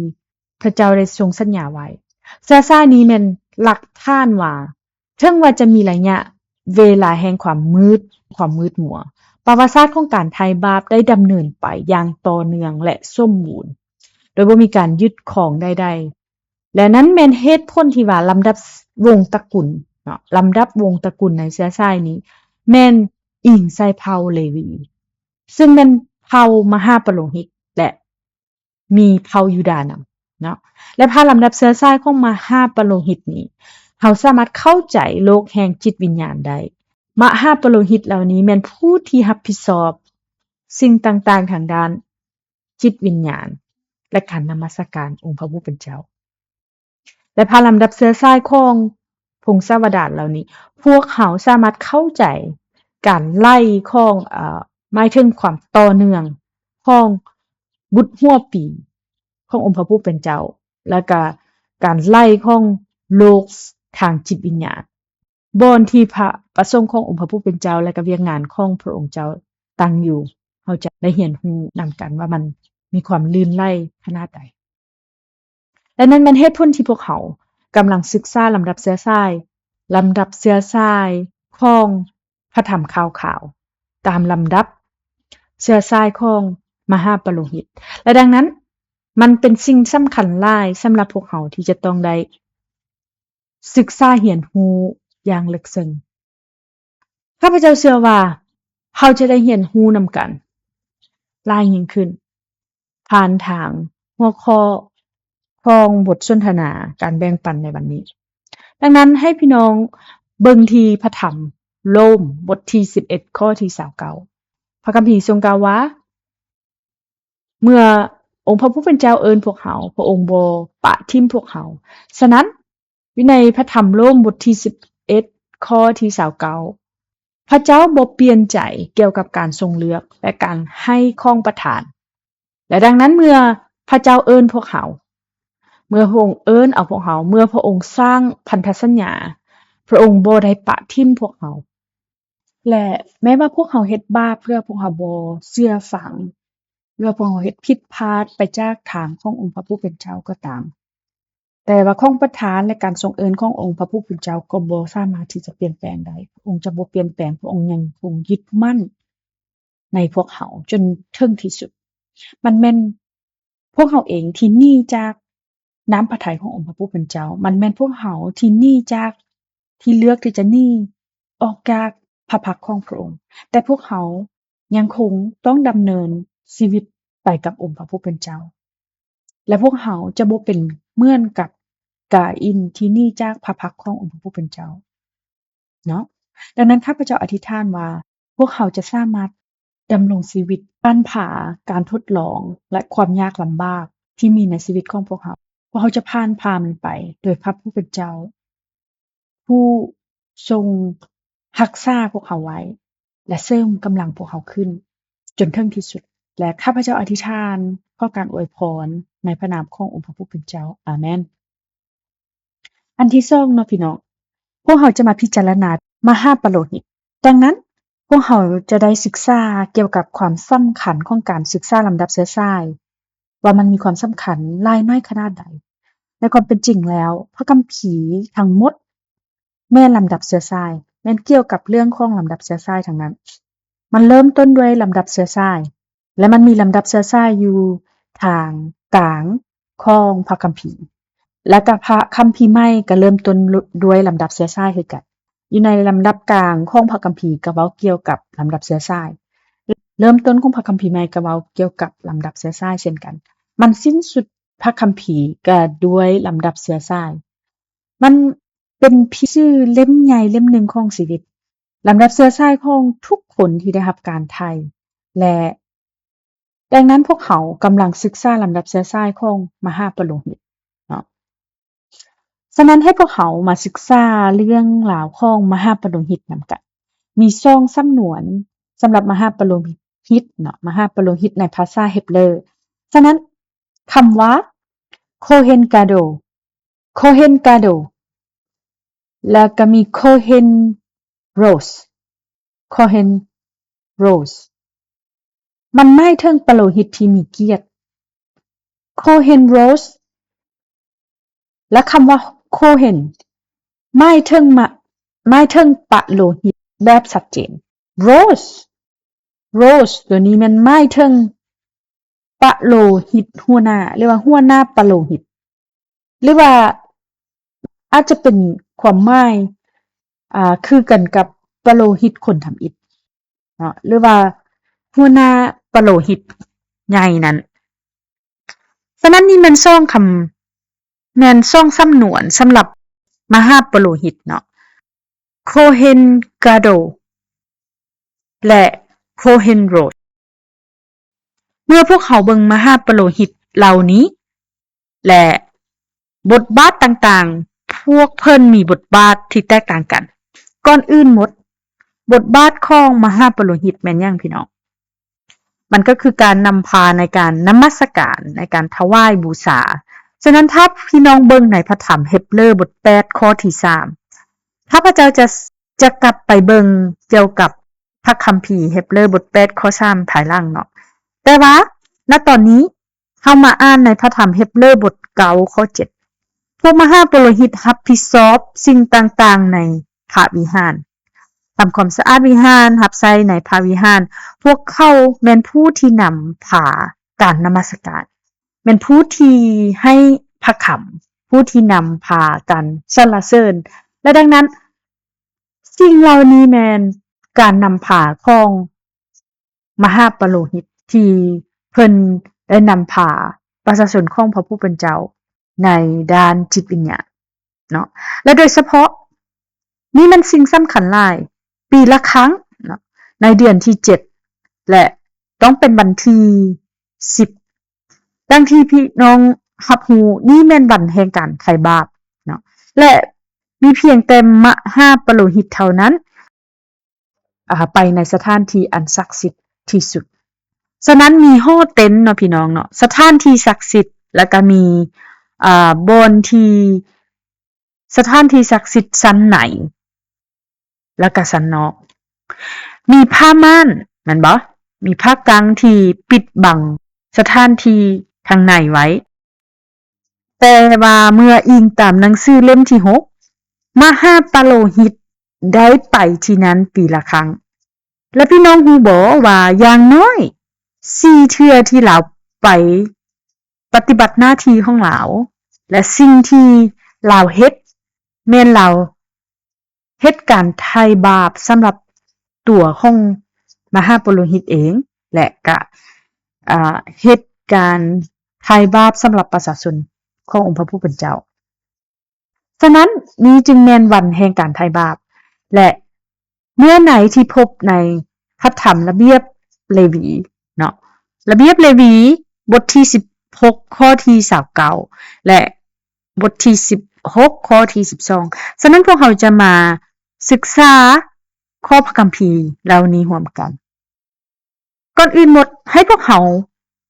ພະເຈົ້າໄດ້ຊົງສັນຍາໄວ້. ເຊື້ອສາຍນີ້ແມ່ນຫຼັກຖານວ່າ ເຖິງວ່າຈະມີໄລຍະເວລາແຫ່ງຄວາມມືດ, ຄວາມມືດມົວ, ປະຫວັດສາດຂອງການໄຖ່ບາບໄດ້ດຳເນີນໄປຢ່າງຕໍ່ເນື່ອງ ແລະ ສົມບູນ ໂດຍບໍ່ມີການຍຶດຄອງໃດໆ ແລະ ນັ້ນແມ່ນເຫດຜົນທີ່ວ່າລຳດັບວົງຕະກຸນເນາະ, ລຳດັບວົງຕະກຸນໃນເຊື້ອສາຍນີ້ແມ່ນອີງໃສ່ເຜົ່າເລວີ, ເຊິ່ງແມ່ນເຜົ່າມະຫາປະໂລຫິດ ແລະ ມີເຜົ່າຢູດານຳເນາະ ແລະ ພາລຳດັບເຊື້ອສາຍຂອງມະຫາປະໂລຫິດນີ້ ເຮົາສາມາດເຂົ້າໃຈໂລກແຫ່ງຈິດວິນຍານໄດ້. ມະຫາປະໂລຫິດເຫຼົ່ານີ້ແມ່ນຜູ້ທີ່ຮັບຜິດຊອບສິ່ງຕ່າງໆທາງດ້ານຈິດວິນຍານ ແລະ ການນະມັດສະການອົງພະຜູ້ເປັນເຈົ້າ. ແລະ ພາລຳດັບເຊື້ອສາຍຂອງພົງສາວະດານເຫຼົ່ານີ້ ພວກເຮົາສາມາດເຂົ້າໃຈການໄຫຼຂອງ, ເອີ, ໝາຍເຖິງຄວາມຕໍ່ເນື່ອງຂອງບຸດຫົວປີຂອງອົງພະຜູ້ເປັນເຈົ້າ ແລະ ກະການໄຫຼຂອງໂລກທາງຈິດວິນຍານ, ບ່ອນທີ່ພະປະສົງຂອງອົງພະຜູ້ເປັນເຈົ້າ ແລະ ກະວຽກງານຂອງພະອົງເຈົ້າຕັ້ງຢູ່. ເຮົາຈະໄດ້ຮຽນຮູ້ນຳກັນວ່າມັນມີຄວາມລື່ນໄຫຼຂະໜາດໃດ. ແລະ ນັ້ນແມ່ນເຫດຜົນທີ່ພວກເຮົາກຳລັງສຶກສາລຳດັບເຊື້ອສາຍ, ລຳດັບເຊື້ອສາຍຂອງພະທຳຂ່າວຂາວ ຕາມລຳດັບເຊື້ອສາຍຂອງມະຫາປະໂລຫິດ. ແລະ ດັ່ງນັ້ນ ມັນເປັນສິ່ງສຳຄັນຫຼາຍສຳລັບພວກເຮົາທີ່ຈະຕ້ອງໄດ້ສຶກສາຮຽນຮູ້ຢ່າງເລິກເຊິ່ງ. ຂ້າພະເຈົ້າເຊື່ອວ່າເຮົາຈະໄດ້ຮຽນຮູ້ນຳກັນຫຼາຍຍິ່ງຂຶ້ນ ຜ່ານທາງຫົວຂໍ້ຂອງບົດສົນທະນາການແບ່ງປັນໃນວັນນີ້. ດັ່ງນັ້ນ ໃຫ້ພີ່ນ້ອງເບິ່ງທີ່ພະທຳໂລມ ບົດທີສິບເອັດ ຂໍ້ທີຊາວເກົ້າ. ພະຄຳພີຊົງກ່າວວ່າ ເມື່ອອົງພະຜູ້ເປັນເຈົ້າເອີ້ນພວກເຮົາ, ພະອົງບໍ່ປະຖິ້ມພວກເຮົາ. ສະນັ້ນ, ວິໄນພະທຳໂລມບົດທີສິບເອັດ ຂໍ້ທີຊາວເກົ້າ, ພະເຈົ້າບໍ່ປ່ຽນໃຈກ່ຽວກັບການຊົງເລືອກ ແລະ ການໃຫ້ຂອງປະທານ. ແລະ ດັ່ງນັ້ນ ເມື່ອພະເຈົ້າເອີ້ນພວກເຮົາ, ເມື່ອພະອົງເອີ້ນເອົາພວກເຮົາ, ເມື່ອພະອົງສ້າງພັນທະສັນຍາ, ພະອົງບໍ່ໄດ້ປະຖິ້ມພວກເຮົາ. ແລະ ແມ້ວ່າພວກເຮົາເຮັດບາບ ເພື່ອພວກເຮົາບໍ່ເຊື່ອຟັງ ຫຼືວ່າພວກເຮົາເຮັດຜິດພາດໄປຈາກທາງຂອງອົງພະຜູ້ເປັນເຈົ້າກໍຕາມ, ແຕ່ວ່າຂອງປະທານ ແລະ ການຊົງເອີ້ນຂອງອົງພະຜູ້ເປັນເຈົ້າກໍບໍ່ສາມາດທີ່ຈະປ່ຽນແປງໄດ້. ພະອົງຈະບໍ່ປ່ຽນແປງ, ພະອົງຍັງຄົງຍຶດໝັ້ນໃນພວກເຮົາຈົນເຖິງທີ່ສຸດ. ມັນແມ່ນ ພວກເຮົາເອງທີ່ໜີຈາກນ້ຳພະໄທຂອງອົງພະຜູ້ເປັນເຈົ້າ, ມັນແມ່ນພວກເຮົາທີ່ໜີຈາກ, ທີ່ເລືອກທີ່ຈະໜີອອກຈາກພະພັກຂອງພະອົງ, ແຕ່ພວກເຮົາຍັງຄົງຕ້ອງດຳເນີນຊີວິດໄປກັບອົງພະຜູ້ເປັນເຈົ້າ, ແລະ ພວກເຮົາຈະບໍ່ເປັນເໝືອນກັບກາອິນທີ່ໜີຈາກພະພັກຂອງອົງພະຜູ້ເປັນເຈົ້າ. ເນາະ. ດັ່ງນັ້ນ ຂ້າພະເຈົ້າອະທິຖານວ່າ ພວກເຮົາຈະສາມາດດຳລົງຊີວິດຜ່ານຜ່າການທົດລອງ ແລະ ຄວາມຍາກລຳບາກທີ່ມີໃນຊີວິດຂອງພວກເຮົາ. ພວກເຮົາຈະຜ່ານຜ່າມັນໄປໂດຍພະຜູ້ເປັນເຈົ້າ ຜູ້ຊົງຮັກສາພວກເຮົາໄວ້ ແລະ ເສີມກຳລັງພວກເຮົາຂຶ້ນຈົນເຖິງທີ່ສຸດ. ແລະ ຂ້າພະເຈົ້າອະທິຖານຂໍການອວຍພອນໃນພະນາມຂອງອົງພະຜູ້ເປັນເຈົ້າ. ອາເມນ. ອັນທີສອງເນາະພີ່ນ້ອງ, ພວກເຮົາຈະມາພິຈາລະນາມະຫາປະໂລຫິດ. ດັ່ງນັ້ນ, ພວກເຮົາຈະໄດ້ສຶກສາກ່ຽວກັບຄວາມສຳຄັນຂອງການສຶກສາລຳດັບເຊື້ອສາຍ ວ່າມັນມີຄວາມສຳຄັນຫຼາຍໜ້ອຍຂະໜາດໃດ. ໃນຄວາມເປັນຈິງແລ້ວ, ພະຄຳພີທັງໝົດແມ່ນລຳດັບເຊື້ອສາຍ, ແມ່ນກ່ຽວກັບເລື່ອງຂອງລຳດັບເຊື້ອສາຍທັງນັ້ນ. ມັນເລີ່ມຕົ້ນດ້ວຍລຳດັບເຊື້ອສາຍ ແລະ ມັນມີລຳດັບເຊື້ອສາຍຢູ່ທາງກາງຂອງພະຄຳພີ ແລະ ກະພະຄຳພີໃໝ່ກະເລີ່ມຕົ້ນດ້ວຍລຳດັບເຊື້ອສາຍຄືກັນ. ຢູ່ໃນລຳດັບກາງຂອງພະຄຳພີກະເວົ້າກ່ຽວກັບລຳດັບເຊື້ອສາຍ. ເລີ່ມຕົ້ນຂອງພະຄຳພີໃໝ່ກະເວົ້າກ່ຽວກັບລຳດັບເຊື້ອສາຍເຊັ່ນກັນ. ມັນສິ້ນສຸດພະຄຳພີກະດ້ວຍລຳດັບເຊື້ອສາຍ. ມັນເປັນພິທີເຫຼັ້ມໃຫຍ່ເຫຼັ້ມໜຶ່ງຂອງຊີວິດ. ລຳດັບເຊື້ອສາຍຂອງທຸກຄົນທີ່ໄດ້ຮັບການໄຖ່ ແລະ ດັ່ງນັ້ນພວກເຮົາກຳລັງສຶກສາລຳດັບເຊື້ອສາຍຂອງມະຫາປະໂລຫິດເນາະ. ສະນັ້ນໃຫ້ພວກເຮົາມາສຶກສາເລື່ອງລາວຂອງມະຫາປະໂລຫິດນຳກັນ. ມີສອງສຳນວນສຳລັບມະຫາປະໂລຫິດເນາະ, ມະຫາປະໂລຫິດໃນພາສາເຮັບເຣີ. ສະນັ້ນຄຳວ່າ Kohen Gadol, Kohen Gadol ແລ້ວກໍມີ Kohen Rosh, Kohen Rosh ມັນໝາຍເຖິງປະໂລຫິດທີ່ມີກຽດ. Kohen Rosh ແລະ ຄຳວ່າ Kohen ໝາຍເຖິງມະ ໝາຍເຖິງປະໂລຫິດແບບຊັດເຈນ. Rosh, Rosh ຕົວນີ້ແມ່ນໝາຍເຖິງປະໂລຫິດຫົວໜ້າ ຫຼືວ່າຫົວໜ້າປະໂລຫິດ ຫຼືວ່າອາດຈະເປັນຄວາມໝາຍ ອ່າ ຄືກັນກັບປະໂລຫິດຄົນທຳອິດເນາະ ຫຼືວ່າຫົວໜ້າປະໂລຫິດໃຫຍ່ນັ້ນ. ສະນັ້ນນີ້ແມ່ນສອງຄຳ ແມ່ນສອງສຳນວນສຳລັບມະຫາປະໂລຫິດເນາະ Kohen Gadol ແລະ Kohen Rosh. ເມື່ອພວກເຮົາເບິ່ງມະຫາປະໂລຫິດເຫຼົ່ານີ້ ແລະ ບົດບາດຕ່າງໆ, ພວກເພິ່ນມີບົດບາດທີ່ແຕກຕ່າງກັນ. ກ່ອນອື່ນໝົດ, ບົດບາດຂອງມະຫາປະໂລຫິດແມ່ນຫຍັງ ພີ່ນ້ອງ? ມັນກໍຄືການນຳພາໃນການນະມັດສະການ, ໃນການຖວາຍບູຊາ. ສະນັ້ນ ຖ້າພີ່ນ້ອງເບິ່ງໃນພະທຳເຮັບເຣີບົດແປດ ຂໍ້ທີສາມ, ຂ້າພະເຈົ້າຈະ ຈະກັບໄປເບິ່ງກ່ຽວກັບພະຄຳພີເຮັບເຣີບົດແປດ ຂໍ້ສາມ ພາຍຫຼັງເນາະ. ແຕ່ວ່າ ນະຕອນນີ້ ເຮົາມາອ່ານໃນພະທຳເຮັບເຣີບົດເກົ້າ ຂໍ້ເຈັດ. ພວກມະຫາປະໂລຫິດຮັບຜິດຊອບສິ່ງຕ່າງໆໃນພະວິຫານ, ທຳຄວາມສະອາດວິຫານ, ຮັບໃຊ້ໃນພະວິຫານ. ພວກເຂົາແມ່ນຜູ້ທີ່ນຳພາການນະມັດສະການ, ແມ່ນຜູ້ທີ່ໃຫ້ພະຄຳ, ຜູ້ທີ່ນຳພາການສັນລະເສີນ. ແລະ ດັ່ງນັ້ນ ສິ່ງເຫຼົ່ານີ້ແມ່ນການນຳພາຂອງມະຫາປະໂລຫິດທີ່ເພິ່ນໄດ້ນຳພາປະຊາຊົນຂອງພະຜູ້ເປັນເຈົ້າໃນດ້ານຈິດວິນຍານເນາະ ແລະ ໂດຍສະເພາະ ນີ້ແມ່ນສິ່ງສຳຄັນຫຼາຍ, ປີລະຄັ້ງເນາະ ໃນເດືອນທີເຈັດ ແລະ ຕ້ອງເປັນວັນທີສິບ ດັ່ງທີ່ພີ່ນ້ອງຮັບຮູ້, ນີ້ແມ່ນວັນແຫ່ງການໄຖ່ບາບເນາະ ແລະ ມີພຽງແຕ່ມະຫາປະໂລຫິດເທົ່ານັ້ນ ອ່າ ໄປໃນສະຖານທີ່ອັນສັກສິດທີ່ສຸດ. ສະນັ້ນມີຫໍເຕັນເນາະ ພີ່ນ້ອງເນາະ, ສະຖານທີ່ສັກສິດ, ແລ້ວກະມີ ອ່າ ບ່ອນທີ່ ສະຖານທີ່ສັກສິດຊັ້ນໃນ ແລ້ວກະຊັ້ນນອກ. ມີຜ້າມ່ານ ແມ່ນບໍ່? ມີຜ້າກັ້ງທີ່ປິດບັງສະຖານທີ່ທາງໃນໄວ້. ແຕ່ວ່າເມື່ອອີງຕາມໜັງສືເຫຼັ້ມທີຫົກ ມະຫາປະໂລຫິດໄດ້ໄປທີ່ນັ້ນປີລະຄັ້ງ. ແລະ ພີ່ນ້ອງຮູ້ບໍ່ວ່າຢ່າງໜ້ອຍສີ່ເທື່ອທີ່ລາວໄປປະຕິບັດໜ້າທີ່ຂອງລາວ ແລະ ສິ່ງທີ່ລາວເຮັດ ແມ່ນລາວເຮັດການໄຖ່ບາບສຳລັບຕົວຂອງມະຫາປະໂລຫິດເອງ ແລະ ກະ ເຮັດການໄຖ່ບາບສຳລັບປະຊາຊົນຂອງອົງພະຜູ້ເປັນເຈົ້າ. ສະນັ້ນ ນີ້ຈຶ່ງແມ່ນວັນແຫ່ງການໄຖ່ບາບ ແລະ ເນື້ອໃນທີ່ພົບໃນພະທຳລະບຽບເລວີເນາະ, ລະບຽບເລວີ ບົດທີສິບຫົກ ຂໍ້ທີຊາວເກົ້າ ແລະ ບົດທີສິບຫົກ ຂໍ້ທີສິບສອງ. ສະນັ້ນ ພວກເຮົາຈະມາສຶກສາຂໍ້ພະຄຳພີເຫຼົ່ານີ້ຮ່ວມກັນ. ກ່ອນອື່ນໝົດ ໃຫ້ພວກເຮົາ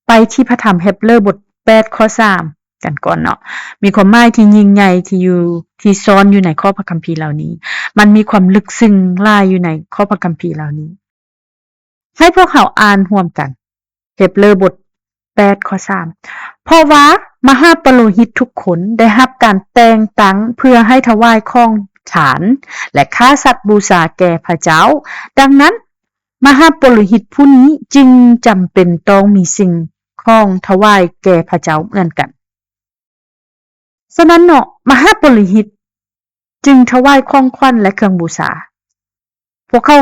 ໄປທີ່ພະທຳເຮັບເຣີບົດແປດ ຂໍ້ສາມ ກັນກ່ອນເນາະ. ມີຄວາມໝາຍທີ່ຍິ່ງໃຫຍ່ທີ່ຢູ່ ທີ່ຊ້ອນຢູ່ໃນຂໍ້ພະຄຳພີເຫຼົ່ານີ້. ມັນມີຄວາມເລິກເຊິ່ງຫຼາຍຢູ່ໃນຂໍ້ພະຄຳພີເຫຼົ່ານີ້. ໃຫ້ພວກເຮົາອ່ານຮ່ວມກັນ ເຮັບເຣີບົດແປດ ຂໍ້ສາມ. ເພາະວ່າມະຫາປະໂລຫິດທຸກຄົນໄດ້ຮັບການແຕ່ງຕັ້ງເພື່ອໃຫ້ຖວາຍຂອງທານ ແລະ ຂ້າສັດບູຊາແກ່ພະເຈົ້າ. ດັ່ງນັ້ນ, ມະຫາປົໂຣຫິດຜູ້ນີ້ຈຶ່ງຈຳເປັນຕ້ອງມີສິ່ງຂອງຖວາຍແກ່ພະເຈົ້າເໝືອນກັນ. ສະນັ້ນເນາະ ມະຫາປົໂຣຫິດຈຶ່ງຖວາຍຂອງຂວັນ ແລະ ເຄື່ອງບູຊາ. ພວກເຂົາ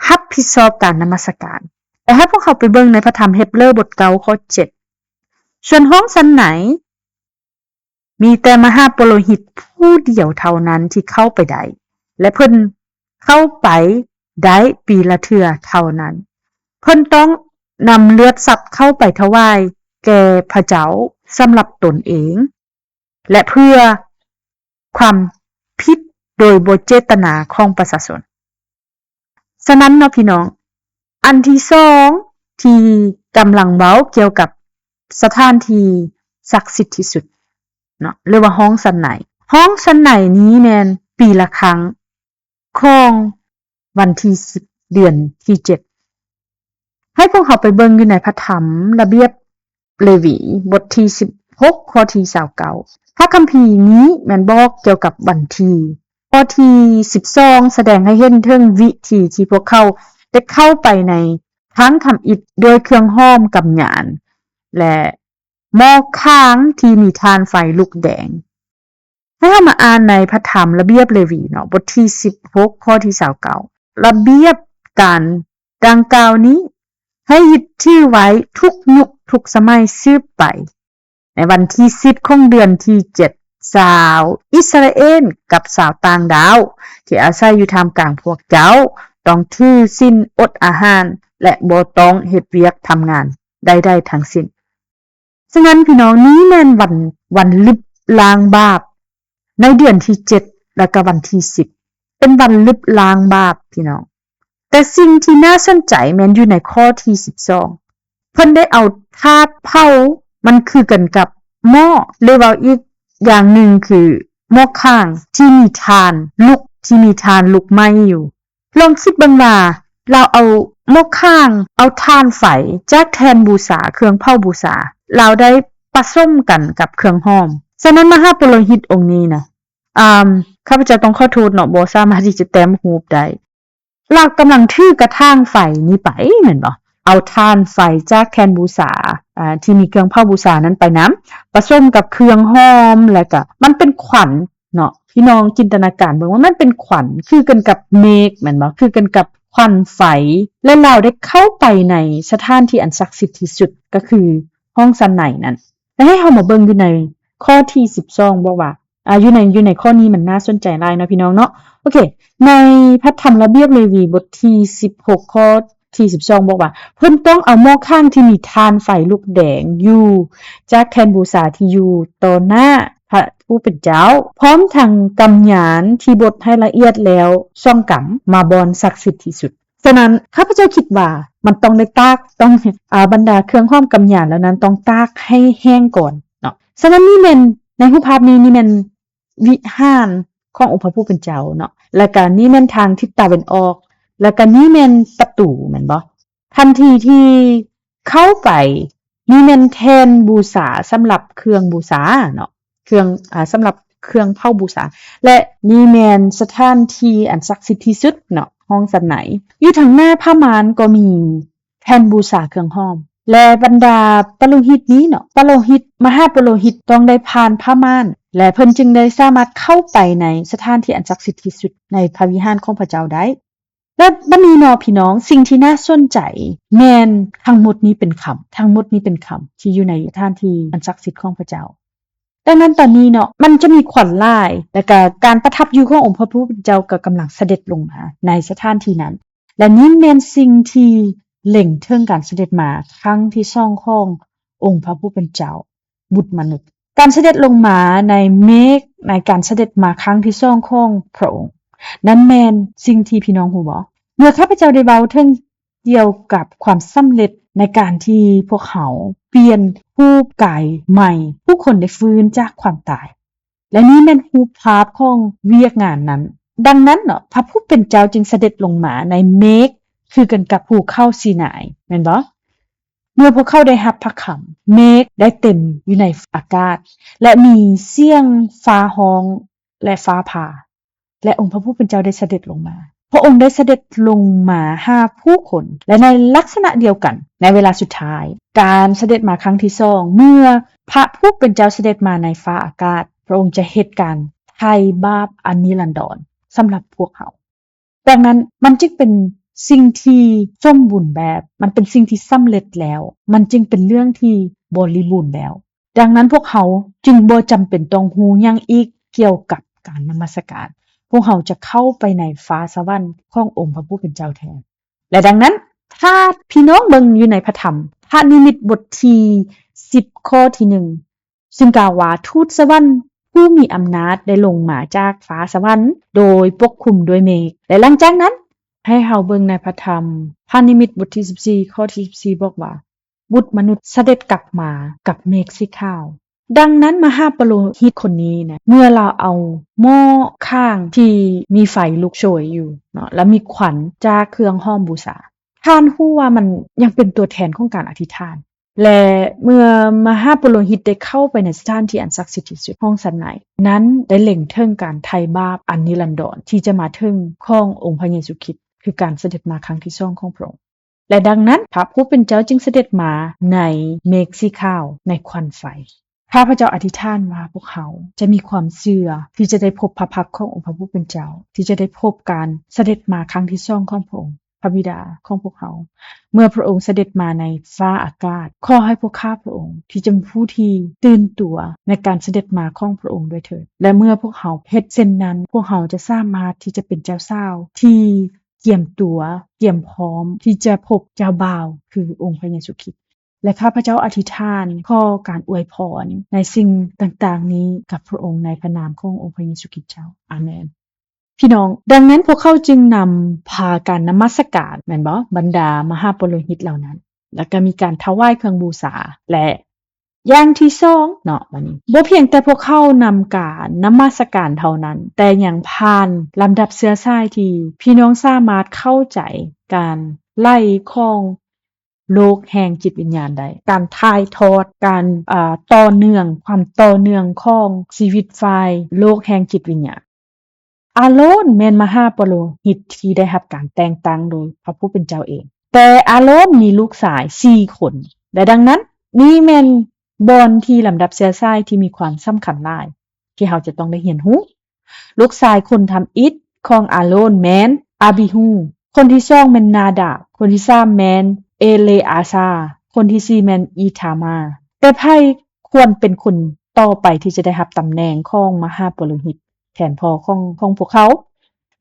ຮັບຜິດຊອບການນະມັດສະການ. ແລະ ໃຫ້ພວກເຮົາໄປເບິ່ງໃນພະທຳເຮັບເຣີບົດເກົ້າ ຂໍ້ເຈັດ. ສ່ວນຫ້ອງຊັ້ນໃນ ມີແຕ່ມະຫາປຸໂຣຫິດຜູ້ດຽວເທົ່ານັ້ນທີ່ເຂົ້າໄປໄດ້ ແລະ ເພິ່ນເຂົ້າໄປໄດ້ປີລະເທື່ອເທົ່ານັ້ນ. ເພິ່ນຕ້ອງນຳເລືອດສັດເຂົ້າໄປຖວາຍແກ່ພະເຈົ້າສຳລັບຕົນເອງ ແລະ ເພື່ອຄວາມຜິດໂດຍບໍ່ເຈດຕະນາຂອງປະຊາຊົນ. ສະນັ້ນເນາະພີ່ນ້ອງ ອັນທີສອງທີ່ກຳລັງເວົ້າກ່ຽວກັບສະຖານທີ່ສັກສິດທີ່ສຸດເນາະ ຫຼືວ່າຫ້ອງຊັ້ນໃນ. ຫ້ອງຊັ້ນໃນນີ້ແມ່ນປີລະຄັ້ງຂອງວັນທີສິບ ເດືອນທີເຈັດ. ໃຫ້ພວກເຮົາໄປເບິ່ງຢູ່ໃນພະທຳລະບຽບເລວີ ບົດທີສິບຫົກ ຂໍ້ທີຊາວເກົ້າ. ພະຄຳພີນີ້ແມ່ນບອກກ່ຽວກັບວັນທີ. ຂໍ້ທີສິບສອງ ສະແດງໃຫ້ເຫັນເຖິງວິທີທີ່ພວກເຂົາໄດ້ເຂົ້າໄປໃນທາງທຳອິດດ້ວຍເຄື່ອງຫອມກຳຍານ ແລະ ໝໍ້ຂ້າງທີ່ມີຖ່ານໄຟລຸກແດງ. ໃຫ້ເຮົາມາອ່ານໃນພະທຳລະບຽບເລວີເນາະ ບົດທີສິບຫົກ ຂໍ້ທີຊາວເກົ້າ. ລະບຽບການດັ່ງກ່າວນີ້ ໃຫ້ຍຶດຖືໄວ້ທຸກຍຸກທຸກສະໄໝສືບໄປ. ໃນວັນທີສິບຂອງເດືອນທີເຈັດ ຊາວອິດສະຣາເອນກັບຊາວຕ່າງດ້າວທີ່ອາໄສຢູ່ທ່າມກາງພວກເຈົ້າ ຕ້ອງຖືສິນອົດອາຫານ ແລະ ບໍ່ຕ້ອງເຮັດວຽກທຳງານໃດໆທັງສິ້ນ. ສະນັ້ນພີ່ນ້ອງ ນີ້ແມ່ນວັນ ວັນລຶບລ້າງບາບ ໃນເດືອນທີເຈັດ ແລະກະວັນທີສິບ ເປັນວັນລຶບລ້າງບາບພີ່ນ້ອງ. ແຕ່ສິ່ງທີ່ໜ້າສົນໃຈແມ່ນຢູ່ໃນຂໍ້ທີສິບສອງ ເພິ່ນໄດ້ເອົາທາດເຜົາ ມັນຄືກັນກັບໝໍ້ ຫຼືເວົ້າອີກຢ່າງໜຶ່ງຄືໝໍ້ຂ້າງທີ່ມີຖ່ານລຸກ ທີ່ມີຖ່ານລຸກໄໝ້ຢູ່. ລອງຄິດເບິ່ງວ່າ ລາວເອົາໝໍ້ຂ້າງ ເອົາຖ່ານໄຟຈາກແທ່ນບູຊາ ເຄື່ອງເຜົາບູຊາ ລາວໄດ້ປະສົມກັນກັບເຄື່ອງຫອມ. ສະນັ້ນມະຫາປຸໂຣຫິດອົງນີ້ນະ ອາ ຂ້າພະເຈົ້າຕ້ອງຂໍໂທດເນາະ ບໍ່ສາມາດທີ່ຈະແຕ້ມຮູບໄດ້. ລາວກຳລັງຖືກະຖາງໄຟນີ້ໄປແມ່ນບໍ່? ເອົາຖ່ານໄຟຈາກແທ່ນບູຊາ ອາ ທີ່ມີເຄື່ອງເຜົາບູຊານັ້ນໄປນຳ ປະສົມກັບເຄື່ອງຫອມ ແລ້ວກະມັນເປັນຄວັນ ເນາະ ພີ່ນ້ອງຈິນຕະນາການເບິ່ງວ່າມັນເປັນຄວັນ ຄືກັນກັບເມກແມ່ນບໍ່? ຄືກັນກັບຄວັນໄຟ ແລະ ລາວໄດ້ເຂົ້າໄປໃນສະຖານທີ່ອັນສັກສິດທີ່ສຸດ ກໍຄືຫ້ອງຊັ້ນໃນນັ້ນ. ແລະ ໃຫ້ເຮົາມາເບິ່ງຢູ່ໃນຂໍ້ທີສິບສອງ ບອກວ່າ ອາ ຢູ່ໃນ ຢູ່ໃນຂໍ້ນີ້ມັນໜ້າສົນໃຈຫຼາຍເນາະ ພີ່ນ້ອງເນາະ. ໂອເຄ ໃນພະທຳລະບຽບເລວີ ບົດທີສິບຫົກ ຂໍ້ ທີສິບສອງ ບອກວ່າ ເພິ່ນຕ້ອງເອົາໝໍ້ຂ້າງທີ່ມີຖ່ານໄຟລຸກແດງຢູ່ຈາກແທ່ນບູຊາທີ່ຢູ່ຕໍ່ໜ້າພະຜູ້ເປັນເຈົ້າ ພ້ອມທັງກຳຍານທີ່ບົດໃຫ້ລະອຽດແລ້ວສອງກຳ ມາບ່ອນສັກສິດທີ່ສຸດ. ສະນັ້ນ ຂ້າພະເຈົ້າຄິດວ່າມັນຕ້ອງໄດ້ຕາກ ຕ້ອງ ອາ ບັນດາເຄື່ອງຫອມກຳຍານເຫຼົ່ານັ້ນຕ້ອງຕາກໃຫ້ແຫ້ງກ່ອນເນາະ. ສະນັ້ນນີ້ແມ່ນ ໃນຮູບພາບນີ້ ນີ້ແມ່ນ ວິຫານຂອງອົງພະຜູ້ເປັນເຈົ້າເນາະ ແລະກະນີ້ແມ່ນທາງທິດຕາເວັນອອກ ແລະກະນີ້ແມ່ນປະຕູແມ່ນບໍ່? ທັນທີທີ່ເຂົ້າໄປ ນີ້ແມ່ນແທ່ນບູຊາສຳລັບເຄື່ອງບູຊາເນາະ ເຄື່ອງ ອາ ສຳລັບເຄື່ອງເຜົາບູຊາ ແລະນີ້ແມ່ນສະຖານທີ່ອັນສັກສິດທີ່ສຸດເນາະ ຫ້ອງຊັ້ນໃນ. ຢູ່ທາງໜ້າຜ້າມ່ານກໍມີ ແທ່ນບູຊາເຄື່ອງຫອມ ແລະ ບັນດາປະໂລຫິດນີ້ເນາະ ປະໂລຫິດ ມະຫາປະໂລຫິດຕ້ອງໄດ້ຜ່ານຜ້າມ່ານ ແລະ ເພິ່ນຈຶ່ງໄດ້ສາມາດເຂົ້າໄປໃນສະຖານທີ່ອັນສັກສິດທີ່ສຸດໃນພະວິຫານຂອງພະເຈົ້າໄດ້. ແລະ ບັດນີ້ເນາະ ພີ່ນ້ອງ ສິ່ງທີ່ໜ້າສົນໃຈແມ່ນທັງໝົດນີ້ເປັນຄຳ ທັງໝົດນີ້ເປັນຄຳທີ່ຢູ່ໃນສະຖານທີ່ອັນສັກສິດຂອງພະເຈົ້າ. ດັ່ງນັ້ນຕອນນີ້ເນາະ ມັນຈະມີຄວັນຫຼາຍ ແລະກະການປະທັບຢູ່ຂອງອົງພະຜູ້ເປັນເຈົ້າກໍກຳລັງສະເດັດລົງມາໃນສະຖານທີ່ນັ້ນ ແລະນີ້ແມ່ນສິ່ງທີ່ເລັງເຖິງການສະເດັດມາຄັ້ງທີສອງຂອງອົງພະຜູ້ເປັນເຈົ້າບຸດມະນຸດ. ການສະເດັດລົງມາໃນເມກ ໃນການສະເດັດມາຄັ້ງທີສອງຂອງພະອົງ ນັ້ນແມ່ນສິ່ງທີ່ ພີ່ນ້ອງຮູ້ບໍ່? ເມື່ອຂ້າພະເຈົ້າໄດ້ເວົ້າເຖິງ ກ່ຽວກັບຄວາມສຳເລັດໃນການທີ່ພວກເຮົາປ່ຽນຮູບກາຍໃໝ່, ຜູ້ຄົນໄດ້ຟື້ນຈາກຄວາມຕາຍ ແລະ ນີ້ແມ່ນຮູບພາບຂອງວຽກງານນັ້ນ. ດັ່ງນັ້ນເນາະ, ພະຜູ້ເປັນເຈົ້າຈຶ່ງສະເດັດລົງມາໃນເມກ ຄືກັນກັບພູເຂົາຊີນາຍ, ແມ່ນບໍ່? ເມື່ອພວກເຂົາໄດ້ຮັບພະຄຳ, ເມກໄດ້ເຕັມຢູ່ໃນອາກາດ ແລະ ມີສຽງຟ້າຮ້ອງ ແລະ ຟ້າຜ່າ. ແລະ ອົງພະຜູ້ເປັນເຈົ້າໄດ້ສະເດັດລົງມາ. ພະອົງໄດ້ສະເດັດລົງມາຫາຜູ້ຄົນ ແລະ ໃນລັກສະນະດຽວກັນ ໃນເວລາສຸດທ້າຍ, ການສະເດັດມາຄັ້ງທີສອງ ເມື່ອພະຜູ້ເປັນເຈົ້າສະເດັດມາໃນຟ້າອາກາດ, ພະອົງຈະເຮັດການໄຖ່ບາບອັນນິລັນດອນສຳລັບພວກເຮົາ. ດັ່ງນັ້ນ, ມັນຈຶ່ງເປັນສິ່ງທີ່ສົມບູນແບບ, ມັນເປັນສິ່ງທີ່ສຳເລັດແລ້ວ, ມັນຈຶ່ງເປັນເລື່ອງທີ່ບໍລິບູນແລ້ວ. ດັ່ງນັ້ນ, ພວກເຮົາຈຶ່ງບໍ່ຈຳເປັນຕ້ອງຮູ້ຫຍັງອີກກ່ຽວກັບການນະມັດສະການ. ພວກເຮົາຈະເຂົ້າໄປໃນຟ້າສະຫວັນຂອງອົງພະຜູ້ເປັນເຈົ້າແທນ. ແລະ ດັ່ງນັ້ນ, ຖ້າພີ່ນ້ອງເບິ່ງຢູ່ໃນພະທຳພະນິມິດບົດທີສິບ ຂໍ້ທີໜຶ່ງ ຊຶ່ງກ່າວວ່າ ທູດສະຫວັນຜູ້ມີອຳນາດໄດ້ລົງມາຈາກຟ້າສະຫວັນ ໂດຍປົກຄຸມດ້ວຍເມກ. ແລະ ຫຼັງຈາກນັ້ນ, ໃຫ້ເຮົາເບິ່ງໃນພະທຳພະນິມິດບົດທີສິບສີ່ ຂໍ້ທີສິບສີ່ ບອກວ່າ ບຸດມະນຸດສະເດັດກັບມາກັບເມກສີຂາວ. ດັ່ງນັ້ນ ມະຫາປະໂລຫິດຄົນນີ້ນະ ເມື່ອລາວເອົາໝໍ້ຂ້າງທີ່ມີໄຟລຸກໂຊຍຢູ່ເນາະ ແລະ ມີຄວັນຈາກເຄື່ອງຫອມບູຊາ, ທ່ານຮູ້ວ່າມັນຍັງເປັນຕົວແທນຂອງການອະທິຖານ. ແລະ ເມື່ອມະຫາປະໂລຫິດໄດ້ເຂົ້າໄປໃນສະຖານທີ່ອັນສັກສິດທີ່ສຸດ ຫ້ອງສັນໃນນັ້ນ ໄດ້ເລັງເຖິງການໄຖ່ບາບອັນນິລັນດອນທີ່ຈະມາເຖິງຂອງອົງພະເຢຊູຄຣິດ, ຄືການສະເດັດມາຄັ້ງທີສອງຂອງພະອົງ. ແລະ ດັ່ງນັ້ນ ພະຜູ້ເປັນເຈົ້າຈຶ່ງສະເດັດມາໃນເມກສີຂາວ ໃນຄວັນໄຟ. ຂ້າພະເຈົ້າອະທິຖານວ່າພວກເຮົາຈະມີຄວາມເຊື່ອທີ່ຈະໄດ້ພົບພະພັກຂອງອົງພະຜູ້ເປັນເຈົ້າ, ທີ່ຈະໄດ້ພົບການສະເດັດມາຄັ້ງທີສອງຂອງພະອົງ, ພະບິດາຂອງພວກເຮົາ, ເມື່ອພະອົງສະເດັດມາໃນຟ້າອາກາດ. ຂໍໃຫ້ພວກຂ້າພະອົງທີ່ຈະເປັນຜູ້ທີ່ຕື່ນຕົວໃນການສະເດັດມາຂອງພະອົງດ້ວຍເຖີດ. ແລະ ເມື່ອພວກເຮົາເຮັດເຊັ່ນນັ້ນ, ພວກເຮົາຈະສາມາດທີ່ຈະເປັນເຈົ້າສາວທີ່ ກຽມຕົວ, ກຽມພ້ອມທີ່ຈະພົບເຈົ້າບ່າວ ຄືອົງພະເຢຊູຄຣິດ. ແລະ ຂ້າພະເຈົ້າອະທິຖານຂໍການອວຍພອນໃນສິ່ງຕ່າງໆນີ້ກັບພະອົງ ໃນພະນາມຂອງອົງພະເຢຊູຄຣິດເຈົ້າ. ອາເມນ. ພີ່ນ້ອງ, ດັ່ງນັ້ນພວກເຂົາຈຶ່ງນຳພາກັນນະມັດສະການ, ແມ່ນບໍ່? ບັນດາມະຫາປະໂລຫິດເຫຼົ່ານັ້ນ, ແລ້ວກໍມີການຖວາຍເຄື່ອງບູຊາ ແລະ ຢ່າງທີສອງເນາະ, ບັດນີ້ ບໍ່ພຽງແຕ່ພວກເຂົານຳການນະມັດສະການເທົ່ານັ້ນ, ແຕ່ຍັງຜ່ານລຳດັບເຊື້ອສາຍທີ່ພີ່ນ້ອງສາມາດເຂົ້າໃຈການໄຫຼຂອງໂລກແຫ່ງຈິດວິນຍານໄດ້, ການຖ່າຍທອດ, ການ, ເອີ, ຕໍ່ເນື່ອງ, ຄວາມຕໍ່ເນື່ອງຂອງຊີວິດຝ່າຍໂລກແຫ່ງຈິດວິນຍານ. ອາໂລນແມ່ນມະຫາປະໂລຫິດທີ່ໄດ້ຮັບການແຕ່ງຕັ້ງໂດຍພະຜູ້ເປັນເຈົ້າເອງ. ແຕ່ອາໂລນມີລູກຊາຍສີ່ຄົນ, ແລະ ດັ່ງນັ້ນ, ນີ້ແມ່ນບ່ອນທີ່ລຳດັບເຊື້ອສາຍທີ່ມີຄວາມສຳຄັນຫຼາຍ ທີ່ເຮົາຈະຕ້ອງໄດ້ຮຽນຮູ້. ລູກຊາຍຄົນທຳອິດຂອງອາໂລນແມ່ນອາບີຮູ, ຄົນທີສອງແມ່ນນາດາບ, ຄົນທີສາມແມ່ນເອເລອາຊາ, ຄົນທີສີ່ແມ່ນອີທາມາ. ແຕ່ໃຜຄວນເປັນຄົນຕໍ່ໄປທີ່ຈະໄດ້ຮັບຕຳແໜ່ງຂອງມະຫາປະໂລຫິດ ແທນພໍ່ຂອງ, ຂອງພວກເຂົາ.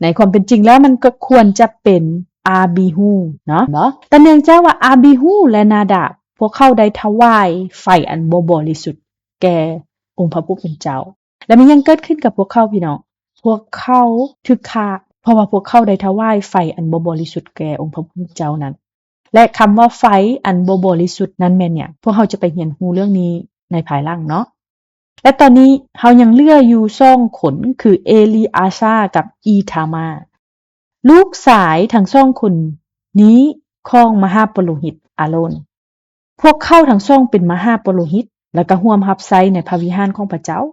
ໃນຄວາມເປັນຈິງແລ້ວມັນກໍຄວນຈະເປັນອາບີຮູເນາະ, ເນາະ. ແຕ່ເນື່ອງຈາກວ່າອາບີຮູ ແລະ ນາດາບ ພວກເຂົາໄດ້ຖວາຍໄຟອັນບໍ່ບໍລິສຸດແກ່ອົງພະຜູ້ເປັນເຈົ້າ. ແລະ ມີຫຍັງເກີດຂຶ້ນກັບພວກເຂົາ, ພີ່ນ້ອງ? ພວກເຂົາຖືກຂ້າ, ເພາະວ່າພວກເຂົາໄດ້ຖວາຍໄຟອັນບໍ່ບໍລິສຸດແກ່ອົງພະຜູ້ເປັນເຈົ້ານັ້ນ. ແລະ ຄຳວ່າໄຟອັນບໍ່ບໍລິສຸດນັ້ນແມ່ນຫຍັງ? ພວກເຮົາຈະໄປຮຽນຮູ້ເລື່ອງນີ້ໃນພາຍຫຼັງເນາະ. ແລະ ຕອນນີ້ເຮົາຍັງເຫຼືອຢູ່ສອງຄົນ ຄືເອລີອາຊາກັບອີທາມາ. ລູກຊາຍທັງສອງຄົນນີ້ຂອງມະຫາປະໂລຫິດອາໂລນ. ພວກເຂົາທັງສອງເປັນມະຫາປະໂລຫິດ ແລະ ກໍຮ່ວມຮັບໃຊ້ໃນພະວິຫານຂອງພະເຈົ້າ.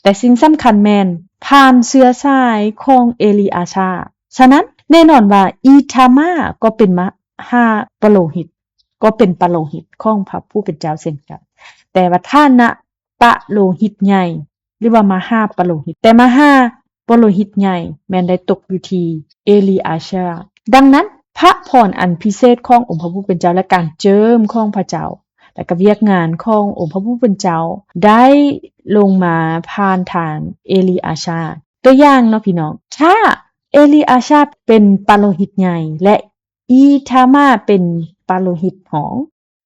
ແຕ່ສິ່ງສຳຄັນແມ່ນຜ່ານເຊື້ອສາຍຂອງເອລີອາຊາ. ສະນັ້ນ, ແນ່ນອນວ່າອີທາມາກໍເປັນມະຫາປະໂລຫິດ, ກໍເປັນປະໂລຫິດຂອງພະຜູ້ເປັນເຈົ້າເຊັ່ນກັນ. ແຕ່ວ່າຖານະປະໂລຫິດໃຫຍ່ ຫຼືວ່າມະຫາປະໂລຫິດ, ແຕ່ມະຫາປະໂລຫິດໃຫຍ່ແມ່ນໄດ້ຕົກຢູ່ທີ່ເອລີອາຊາ. ດັ່ງນັ້ນ, ພະພອນອັນພິເສດຂອງອົງພະຜູ້ເປັນເຈົ້າ ແລະ ການເຈິມຂອງພະເຈົ້າ ແລະ ກໍວຽກງານຂອງອົງພະຜູ້ເປັນເຈົ້າໄດ້ລົງມາຜ່ານທ່ານເອລີອາຊາ. ຕົວຢ່າງເນາະ ພີ່ນ້ອງ, ຖ້າເອລີອາຊາເປັນປະໂລຫິດໃຫຍ່ ແລະ ອີທາມາເປັນປະໂລຫິດຮອງ,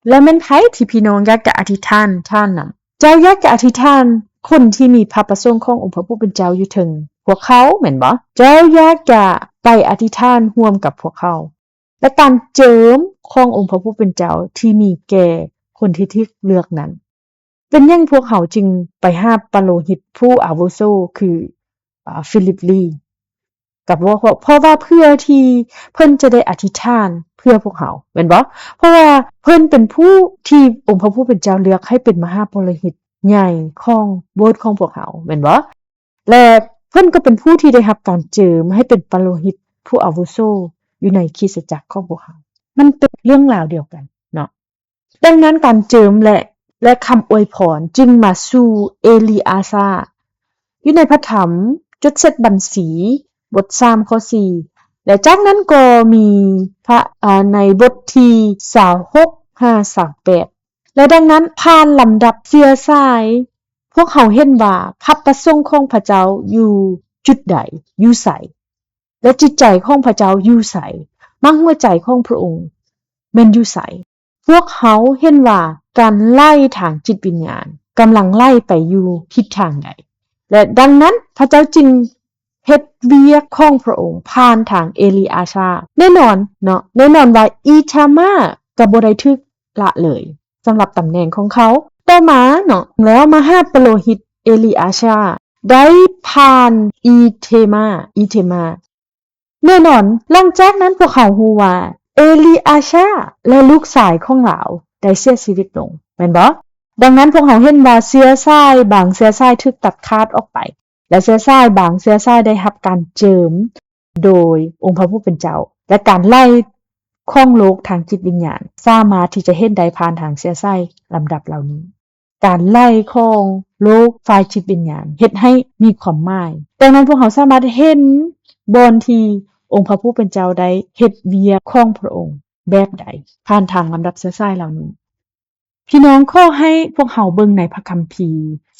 ແລ້ວແມ່ນໃຜທີ່ພີ່ນ້ອງຢາກຈະອະທິຖານທ່ານນຳ? ເຈົ້າຢາກຈະອະທິຖານຄົນທີ່ມີພະປະສົງຂອງອົງພະຜູ້ເປັນເຈົ້າຢູ່ເທິງພວກເຂົາແມ່ນບໍ່? ເຈົ້າຢາກຈະໄປອະທິຖານຮ່ວມກັບພວກເຂົາ? ແລະ ການເຈິມຂອງອົງພະຜູ້ເປັນເຈົ້າທີ່ມີແກ່ຄົນທີ່ຖືກເລືອກນັ້ນ. ເປັນຫຍັງພວກເຮົາຈຶ່ງໄປຫາປະໂລຫິດຜູ້ອາວຸໂສຄື ອາ ຟີລິບລີ? ກໍເພາະ ເພາະວ່າເພື່ອທີ່ເພິ່ນຈະໄດ້ອະທິຖານເພື່ອພວກເຮົາ ແມ່ນບໍ່? ເພາະວ່າເພິ່ນເປັນຜູ້ທີ່ອົງພະຜູ້ເປັນເຈົ້າເລືອກໃຫ້ເປັນມະຫາປະໂລຫິດໃຫຍ່ຂອງໂບດຂອງພວກເຮົາ ແມ່ນບໍ່? ແລະ ເພິ່ນກໍເປັນຜູ້ທີ່ໄດ້ຮັບການເຈິມໃຫ້ເປັນປະໂລຫິດ ຜູ້ອາວຸໂສຢູ່ໃນຄຣິສຕະຈັກຂອງພວກເຮົາ. ມັນເປັນເລື່ອງລາວດຽວກັນເນາະ. ດັ່ງນັ້ນການເຈິມ ແລະ ແລະ ຄຳອວຍພອນຈຶ່ງມາສູ່ເອລີອາຊາ ຢູ່ໃນພະທຳຈົດເຊັດບັນຊີ ບົດສາມ ຂໍ້ສີ່ ແລະ ຈາກນັ້ນກໍມີພະ ອາ ໃນບົດທີຊາວຫົກຫາຊາວແປດ ແລະ ດັ່ງນັ້ນ ຜ່ານລຳດັບເຊື້ອສາຍ ພວກເຮົາເຫັນວ່າພະປະສົງຂອງພະເຈົ້າຢູ່ຈຸດໃດ, ຢູ່ໃສ ແລະ ຈິດໃຈຂອງພະເຈົ້າຢູ່ໃສ, ໝາກຫົວໃຈຂອງພະອົງແມ່ນຢູ່ໃສ. ພວກເຮົາເຫັນວ່າການໄຫຼທາງຈິດວິນຍານກຳລັງໄຫຼໄປຢູ່ທິດທາງໃດ ແລະ ດັ່ງນັ້ນ ພະເຈົ້າຈຶ່ງເຮັດວຽກຂອງພະອົງຜ່ານທາງເອລີອາຊາ. ແນ່ນອນເນາະ, ແນ່ນອນວ່າອີທາມາກໍບໍ່ໄດ້ຖືກລະເລີຍສຳລັບຕຳແໜ່ງຂອງເຂົາ. ຕໍ່ມາເນາະ, ແລ້ວມະຫາປະໂລຫິດເອລີອາຊາໄດ້ຜ່ານອີເທມາ, ອີເທມາ. ແນ່ນອນ, ຫຼັງຈາກນັ້ນພວກເຮົາຮູ້ວ່າເອລີອາຊາ ແລະ ລູກຊາຍຂອງລາວໄດ້ເສຍຊີວິດລົງ, ແມ່ນບໍ່? ດັ່ງນັ້ນພວກເຮົາເຫັນວ່າເຊື້ອສາຍ, ບາງເຊື້ອສາຍຖືກຕັດຂາດອອກໄປ ແລະ ເຊື້ອສາຍ, ບາງເຊື້ອສາຍໄດ້ຮັບການເຈິມໂດຍອົງພະຜູ້ເປັນເຈົ້າ ແລະ ການໄຫຼຂອງໂລກທາງຈິດວິນຍານສາມາດທີ່ຈະເຫັນໄດ້ຜ່ານທາງເຊື້ອສາຍລຳດັບເຫຼົ່ານີ້. ການໄຫຼຂອງໂລກຝ່າຍຈິດວິນຍານເຮັດໃຫ້ມີຄວາມໝາຍ. ດັ່ງນັ້ນພວກເຮົາສາມາດເຫັນບ່ອນທີ່ອົງພະຜູ້ເປັນເຈົ້າໄດ້ເຮັດວຽກຂອງພະອົງແບບໃດ ຜ່ານທາງລຳດັບເຊື້ອສາຍເຫຼົ່ານີ້. ພີ່ນ້ອງ, ຂໍໃຫ້ພວກເຮົາເບິ່ງໃນພະຄຳພີ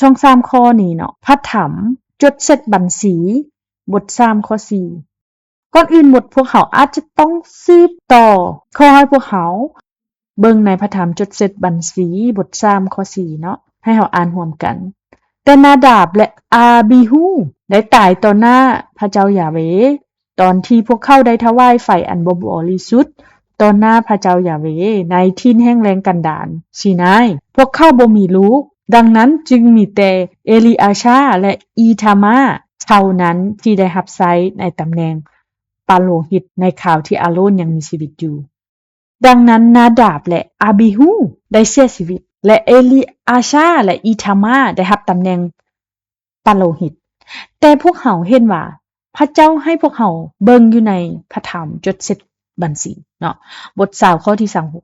ສອງສາມຂໍ້ນີ້ເນາະ, ພະທຳຈົດເຊັດບັນຊີ ບົດສາມ ຂໍ້ສີ່. ກ່ອນອື່ນໝົດ, ພວກເຮົາອາດຈະຕ້ອງສືບຕໍ່. ຂໍໃຫ້ພວກເຮົາເບິ່ງໃນພະທຳຈົດເຊັດບັນຊີ ບົດສາມ ຂໍ້ສີ່ເນາະ, ໃຫ້ເຮົາອ່ານຮ່ວມກັນ. ແຕ່ນາດາບ ແລະ ອາບີຮູ ໄດ້ຕາຍຕໍ່ໜ້າພະເຈົ້າຢາເວ, ຕອນທີ່ພວກເຂົາໄດ້ຖວາຍໄຟອັນບໍ່ບໍລິສຸດຕໍ່ໜ້າພະເຈົ້າຢາເວ ໃນຖິ່ນແຫ້ງແລ້ງກັນດານຊີນາຍ. ພວກເຂົາບໍ່ມີລູກ, ດັ່ງນັ້ນຈຶ່ງມີແຕ່ເອລີອາຊາ ແລະ ອີທາມາ ເທົ່ານັ້ນທີ່ໄດ້ຮັບໃຊ້ໃນຕຳແໜ່ງປະໂລຫິດໃນຄາວທີ່ອາໂລນຍັງມີຊີວິດຢູ່. ດັ່ງນັ້ນນາດາບ ແລະ ອາບີຮູໄດ້ເສຍຊີວິດ ແລະ ເອລີອາຊາ ແລະ ອີທາມາໄດ້ຮັບຕຳແໜ່ງປະໂລຫິດ. ແຕ່ພວກເຮົາເຫັນວ່າພະເຈົ້າໃຫ້ພວກເຮົາເບິ່ງຢູ່ໃນພະທຳຈົດເຊັດບັນຊີເນາະ, ບົດຊາວ ຂໍ້ທີຊາວຫົກ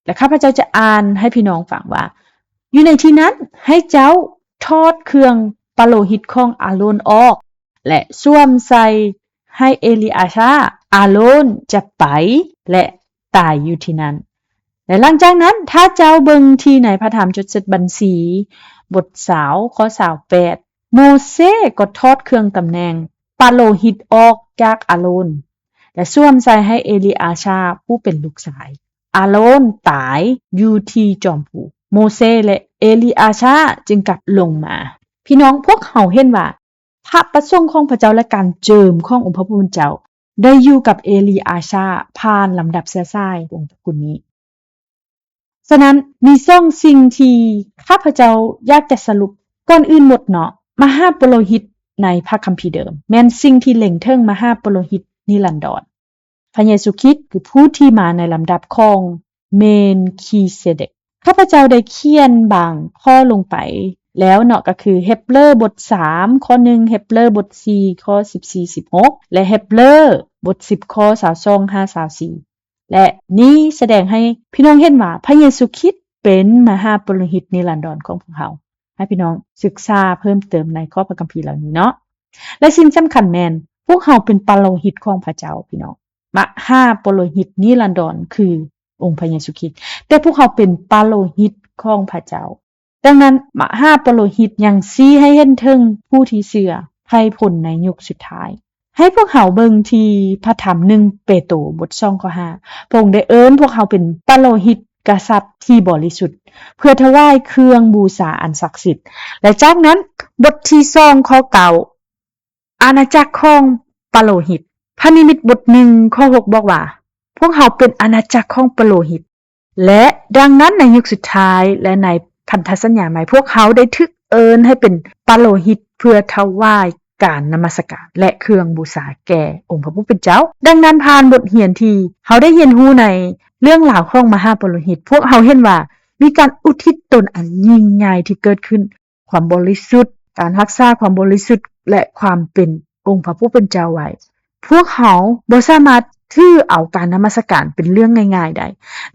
ແລະ ຂ້າພະເຈົ້າຈະອ່ານໃຫ້ພີ່ນ້ອງຟັງວ່າ, ຢູ່ໃນທີ່ນັ້ນໃຫ້ເຈົ້າຖອດເຄື່ອງປະໂລຫິດຂອງອາໂລນອອກ ແລະ ສວມໃສ່ໃຫ້ເອລີອາຊາ, ອາໂລນຈະໄປ ແລະ ຕາຍຢູ່ທີ່ນັ້ນ. ແລະ ຫຼັງຈາກນັ້ນ ຖ້າເຈົ້າເບິ່ງທີ່ໃນພະທຳຈົດເຊັດບັນຊີ ບົດຊາວ ຂໍ້ຊາວແປດ, ໂມເຊກໍຖອດເຄື່ອງຕຳແໜ່ງປະໂລຫິດອອກຈາກອາໂລນ ແລະ ສວມໃສ່ໃຫ້ເອລີອາຊາຜູ້ເປັນລູກຊາຍ. ອາໂລນຕາຍຢູ່ທີ່ຈອມພູ, ໂມເຊ ແລະ ເອລີອາຊາຈຶ່ງກັບລົງມາ. ພີ່ນ້ອງ, ພວກເຮົາເຫັນວ່າພະປະສົງຂອງພະເຈົ້າ ແລະ ການເຈິມຂອງອົງພະຜູ້ເປັນເຈົ້າໄດ້ຢູ່ກັບເອລີອາຊາຜ່ານລຳດັບເຊື້ອສາຍວົງຕະກຸນນີ້. ສະນັ້ນ ມີສອງສິ່ງທີ່ຂ້າພະເຈົ້າຢາກຈະສະຫຼຸບ. ກ່ອນອື່ນໝົດເນາະ, ມະຫາປະໂລຫິດໃນພະຄຳພີເດີມ ແມ່ນສິ່ງທີ່ເລັງເຖິງມະຫາປະໂລຫິດນິລັນດອນ. ພະເຢຊູຄຣິດຄືຜູ້ທີ່ມາໃນລຳດັບຂອງເມລຄີເຊເດັກ. ຂ້າພະເຈົ້າໄດ້ຂຽນບາງຂໍ້ລົງໄປແລ້ວເນາະ, ກໍຄືເຮັບເລີບົດສາມ ຂໍ້ໜຶ່ງ, ເຮັບເລີບົດສີ່ ຂໍ້ສິບສີ່ ສິບຫົກ ແລະ ເຮັບເລີບົດສິບ ຂໍ້ຊາວສອງຫາຊາວສີ່. ແລະ ນີ້ສະແດງໃຫ້ພີ່ນ້ອງເຫັນວ່າພະເຢຊູຄຣິດເປັນມະຫາປະໂລຫິດນິລັນດອນຂອງພວກເຮົາ. ໃຫ້ພີ່ນ້ອງສຶກສາເພີ່ມເຕີມໃນຂໍ້ພະຄຳພີເຫຼົ່ານີ້ເນາະ. ແລະ ສິ່ງສຳຄັນແມ່ນ ພວກເຮົາເປັນປະໂລຫິດຂອງພະເຈົ້າ, ພີ່ນ້ອງ. ມະຫາປະໂລຫິດນິລັນດອນຄືອົງພະເຢຊູຄຣິດ, ແຕ່ພວກເຮົາເປັນປະໂລຫິດຂອງພະເຈົ້າ. ດັ່ງນັ້ນ ມະຫາປະໂລຫິດຍັງຊີ້ໃຫ້ເຫັນເຖິງຜູ້ທີ່ເຊື່ອໃຜຜົນໃນຍຸກສຸດທ້າຍ. ໃຫ້ພວກເຮົາເບິ່ງທີ່ພະທຳໜຶ່ງເປໂຕ ບົດສອງ ຂໍ້ຫ້າ. ພະອົງໄດ້ເອີ້ນພວກເຮົາເປັນປະໂລຫິດກະສັດທີ່ບໍລິສຸດ ເພື່ອຖວາຍເຄື່ອງບູຊາອັນສັກສິດ. ແລະ ຈາກນັ້ນ ບົດທີສອງ ຂໍ້ເກົ້າ ອານາຈັກຂອງປະໂລຫິດ. ພະນິມິດບົດໜຶ່ງ ຂໍ້ຫົກ ບອກວ່າ ພວກເຮົາເປັນອານາຈັກຂອງປະໂລຫິດ. ແລະ ດັ່ງນັ້ນໃນຍຸກສຸດທ້າຍ ແລະ ໃນພັນທະສັນຍາໃໝ່ ພວກເຮົາໄດ້ຖືກເອີ້ນໃຫ້ເປັນປະໂລຫິດ ເພື່ອຖວາຍການນະມັດສະການ ແລະ ເຄື່ອງບູຊາແກ່ອົງພະຜູ້ເປັນເຈົ້າ. ດັ່ງນັ້ນ ຜ່ານບົດຮຽນທີ່ເຮົາໄດ້ຮຽນຮູ້ໃນເລື່ອງລາວຂອງມະຫາປະໂລຫິດ, ພວກເຮົາເຫັນວ່າມີການອຸທິດຕົນອັນຍິ່ງໃຫຍ່ທີ່ເກີດຂຶ້ນ, ຄວາມບໍລິສຸດ, ການຮັກສາຄວາມບໍລິສຸດ ແລະ ຄວາມເປັນອົງພະຜູ້ເປັນເຈົ້າໄວ້. ພວກເຮົາບໍ່ສາມາດຖືເອົາການນະມັດສະການເປັນເລື່ອງງ່າຍໆໄດ້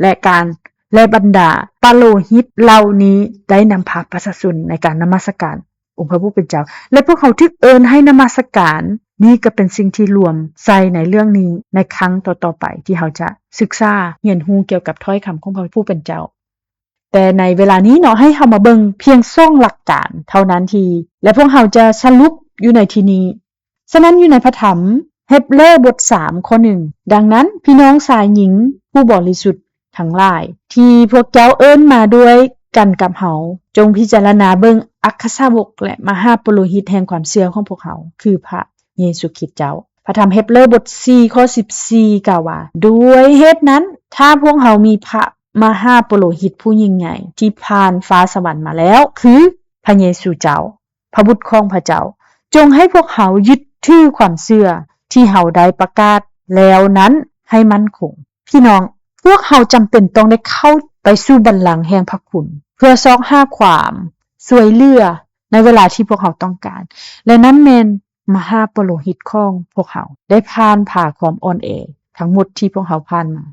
ແລະ ການ ແລະ ບັນດາປະໂລຫິດເຫຼົ່ານີ້ໄດ້ນຳພາປະຊາຊົນໃນການນະມັດສະການອົງພະຜູ້ເປັນເຈົ້າ ແລະ ພວກເຮົາຖືກເອີ້ນໃຫ້ນະມັດສະການ. ນີ້ກໍເປັນສິ່ງທີ່ລວມໃສ່ໃນເລື່ອງນີ້ໃນຄັ້ງຕໍ່ໆໄປ ທີ່ເຮົາຈະສຶກສາຮຽນຮູ້ກ່ຽວກັບຖ້ອຍຄຳຂອງພະຜູ້ເປັນເຈົ້າ. ແຕ່ໃນເວລານີ້ເນາະ ໃຫ້ເຮົາມາເບິ່ງພຽງສອງຫຼັກການເທົ່ານັ້ນທີ່ ແລະ ພວກເຮົາຈະສະຫຼຸບຢູ່ໃນທີ່ນີ້. ສະນັ້ນ ຢູ່ໃນພະທຳເຮັບເຣີບົດສາມຂໍ້ໜຶ່ງ, ດັ່ງນັ້ນ ພີ່ນ້ອງຊາຍຍິງຜູ້ບໍລິສຸດທັງຫຼາຍ ທີ່ພວກເຈົ້າເອີ້ນມາດ້ວຍກັນກັບເຮົາ, ຈົ່ງພິຈາລະນາເບິ່ງອັກຄະສາວົກ ແລະ ມະຫາປຸໂຣຫິດແຫ່ງຄວາມເຊື່ອຂອງພວກເຮົາ ຄືພະເຢຊູຄຣິດເຈົ້າ. ພະທຳເຮັບເຣີບົດສີ່ຂໍ້ສິບສີ່ກ່າວວ່າ, ດ້ວຍເຫດນັ້ນ ຖ້າພວກເຮົາມີພະ ມະຫາປຸໂຣຫິດຜູ້ຍິ່ງໃຫຍ່ທີ່ຜ່ານຟ້າສະຫວັນມາແລ້ວ ຄືພະເຢຊູເຈົ້າ, ພະບຸດຂອງພະເຈົ້າ, ຈົ່ງໃຫ້ພວກເຮົາຍຶດຖືຄວາມເຊື່ອທີ່ເຮົາໄດ້ປະກາດແລ້ວນັ້ນໃຫ້ໝັ້ນຄົງ. ພີ່ນ້ອງ, ພວກເຮົາຈຳເປັນຕ້ອງໄດ້ເຂົ້າໄປສູ່ບັນລັງແຫ່ງພະຄຸນ ເພື່ອຊອກຫາຄວາມຊ່ວຍເຫຼືອໃນເວລາທີ່ພວກເຮົາຕ້ອງການ ແລະ ນັ້ນແມ່ນ ມະຫາປະໂລຫິດຂອງພວກເຮົາໄດ້ຜ່ານຜ່າຄວາມອ່ອນແອທັງໝົດທີ່ພວກເຮົາຜ່ານມາ.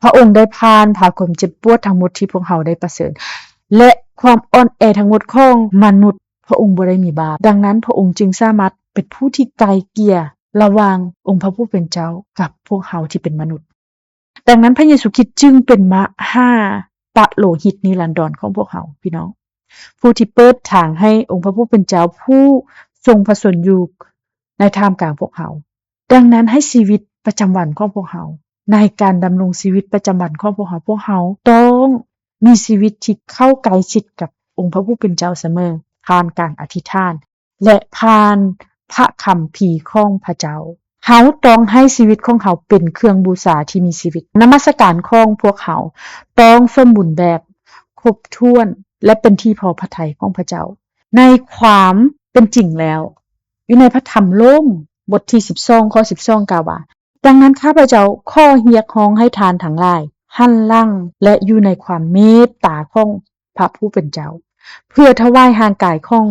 ພະອົງໄດ້ຜ່ານຜ່າຄວາມເຈັບປວດທັງໝົດທີ່ພວກເຮົາໄດ້ປະເຊີນ ແລະ ຄວາມອ່ອນແອທັງໝົດຂອງມະນຸດ. ພະອົງບໍ່ໄດ້ມີບາບ, ດັ່ງນັ້ນ ພະອົງຈຶ່ງສາມາດເປັນຜູ້ທີ່ໄກ່ເກ່ຍລະຫວ່າງອົງພະຜູ້ເປັນເຈົ້າກັບພວກເຮົາທີ່ເປັນມະນຸດ. ດັ່ງນັ້ນ ພະເຢຊູຄຣິດຈຶ່ງເປັນມະຫາປະໂລຫິດນິລັນດອນຂອງພວກເຮົາ, ພີ່ນ້ອງ, ຜູ້ທີ່ເປີດທາງໃຫ້ອົງພະຜູ້ເປັນເຈົ້າຜູ້ຊົງພະຊົນຢູ່ໃນທ່າມກາງພວກເຮົາ. ດັ່ງນັ້ນ ໃຫ້ຊີວິດປະຈຳວັນຂອງພວກເຮົາ, ໃນການດຳລົງຊີວິດປະຈຳວັນຂອງພວກເຮົາ, ພວກເຮົາຕ້ອງມີຊີວິດທີ່ເຂົ້າໃກ້ຊິດກັບອົງພະຜູ້ເປັນເຈົ້າສະເໝີ, ຜ່ານການອະທິຖານ ແລະ ຜ່ານພະຄຳພີຂອງພະເຈົ້າ. ເຮົາຕ້ອງໃຫ້ຊີວິດຂອງເຮົາເປັນເຄື່ອງບູຊາທີ່ມີຊີວິດ. ນະມັດສະການຂອງພວກເຮົາຕ້ອງສົມບູນແບບ, ຄົບຖ້ວນ ແລະ ເປັນທີ່ພໍພະໄທຂອງພະເຈົ້າ. ໃນຄວາມເປັນຈິງແລ້ວ, ຢູ່ໃນພະທຳໂລມ ບົດທີສິບສອງ ຂໍ້ສິບສອງ ກ່າວວ່າ, ດັ່ງນັ້ນ ຂ້າພະເຈົ້າຂໍຮຽກຮ້ອງໃຫ້ທ່ານທັງຫຼາຍຫັນຫຼັງ ແລະ ຢູ່ໃນຄວາມເມດຕາຂອງ ພະຜູ້ເປັນເຈົ້າ, ເພື່ອຖວາຍຮ່າງກາຍຂອງ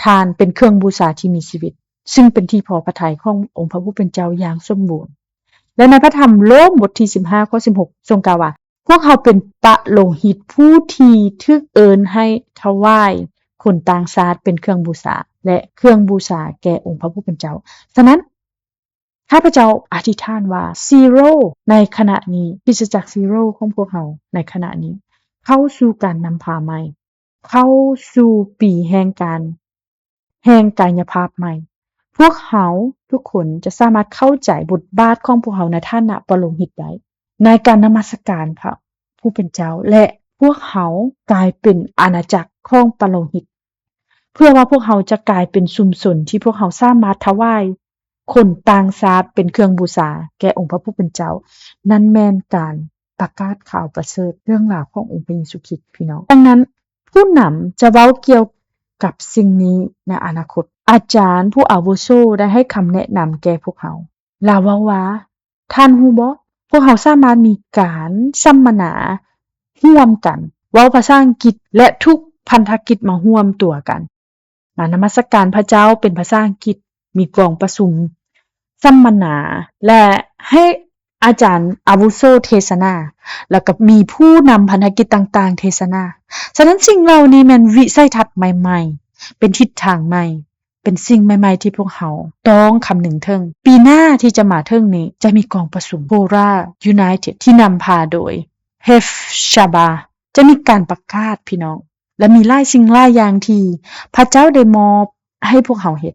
ທ່ານເປັນເຄື່ອງບູຊາທີ່ມີຊີວິດ, ຊຶ່ງເປັນທີ່ພໍພະໄທຂອງອົງພະຜູ້ເປັນເຈົ້າຢ່າງສົມບູນ. ແລະ ໃນພະທຳໂລມບົດທີສິບຫ້າ ຂໍ້ສິບຫົກ ຊົງກ່າວວ່າ, ພວກເຮົາເປັນປະໂລຫິດຜູ້ທີ່ຖືກເອີ້ນໃຫ້ຖວາຍຄົນຕ່າງຊາດເປັນເຄື່ອງບູຊາ ແລະ ເຄື່ອງບູຊາແກ່ອົງພະຜູ້ເປັນເຈົ້າ. ສະນັ້ນ, ຂ້າພະເຈົ້າອະທິຖານວ່າ ຊີໂຣ ໃນຂະນະນີ້, ຄຣິສຕະຈັກຊີໂຣຂອງພວກເຮົາໃນຂະນະນີ້ ເຂົ້າສູ່ການນຳພາໃໝ່, ເຂົ້າສູ່ປີແຫ່ງການ, ແຫ່ງກາຍະພາບໃໝ່. ພວກເຮົາທຸກຄົນຈະສາມາດເຂົ້າໃຈບົດບາດຂອງພວກເຮົາໃນຖານະປະໂລຫິດໄດ້, ໃນການນະມັດສະການພະຜູ້ເປັນເຈົ້າ, ແລະ ພວກເຮົາກາຍເປັນອານາຈັກຂອງປະໂລຫິດ. ເພື່ອວ່າພວກເຮົາຈະກາຍເປັນຊຸມຊົນທີ່ພວກເຮົາສາມາດຖວາຍຄົນຕ່າງຊາດເປັນເຄື່ອງບູຊາແກ່ອົງພະຜູ້ເປັນເຈົ້າ, ນັ້ນແມ່ນການປະກາດຂ່າວປະເສີດເລື່ອງລາວຂອງອົງພະເຢຊູຄຣິດ, ພີ່ນ້ອງ. ດັ່ງນັ້ນ, ຜູ້ນຳຈະເວົ້າກ່ຽວກັບສິ່ງນີ້ໃນອະນາຄົດ. ອາຈານຜູ້ອາວຸໂສໄດ້ໃຫ້ຄຳແນະນຳແກ່ພວກເຮົາ. ລາວເວົ້າວ່າ, ທ່ານຮູ້ບໍ່? ພວກເຮົາສາມາດມີການສຳມະນາຮ່ວມກັນ, ເວົ້າພາສາອັງກິດ ແລະ ທຸກພັນທະກິດມາຮ່ວມຕົວກັນ. ມານະມັດສະການພະເຈົ້າເປັນພາສາອັງກິດ, ມີກອງປະຊຸມສຳມະນາ ແລະ ໃຫ້ອາຈານອາວຸໂສເທສະໜາ, ແລ້ວກໍມີຜູ້ນຳພັນທະກິດຕ່າງໆເທສະໜາ. ສະນັ້ນ ສິ່ງເຫຼົ່ານີ້ແມ່ນວິໄສທັດໃໝ່ໆ, ເປັນທິດທາງໃໝ່. ເປັນສິ່ງໃໝ່ໆທີ່ພວກເຮົາຕ້ອງຄຳນຶງເຖິງ. ປີໜ້າທີ່ຈະມາເຖິງນີ້ ຈະມີກອງປະຊຸມ Quora United ທີ່ນຳພາໂດຍ Hef Shabah. ຈະມີການປະກາດ, ພີ່ນ້ອງ, ແລະ ມີຫຼາຍສິ່ງຫຼາຍຢ່າງທີ່ພະເຈົ້າໄດ້ມອບໃຫ້ພວກເຮົາເຮັດ.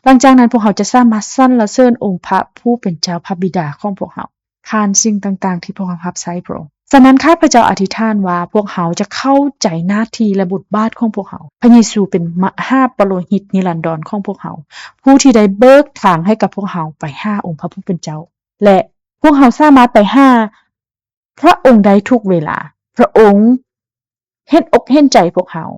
ຫຼັງຈາກນັ້ນ ພວກເຮົາຈະສາມາດສັນລະເສີນອົງພະຜູ້ເປັນເຈົ້າ, ພະບິດາຂອງພວກເຮົາ. ຜ່ານສິ່ງຕ່າງໆທີ່ພວກເຮົາຮັບໃຊ້ພະອົງ. ສະນັ້ນ ຂ້າພະເຈົ້າອະທິຖານວ່າ ພວກເຮົາຈະເຂົ້າໃຈໜ້າທີ່ ແລະ ບົດບາດຂອງພວກເຮົາ. ພະເຢຊູເປັນມະຫາປະໂລຫິດນິລັນດອນຂອງພວກເຮົາ, ຜູ້ທີ່ໄດ້ເບີກທາງໃຫ້ກັບພວກເຮົາໄປຫາອົງພະຜູ້ເປັນເຈົ້າ ແລະ ພວກເຮົາສາມາດໄປຫາພະອົງໄດ້ທຸກເວລາ. ພະອົງເຫັນອົກເຫັນໃຈພວກເຮົາ.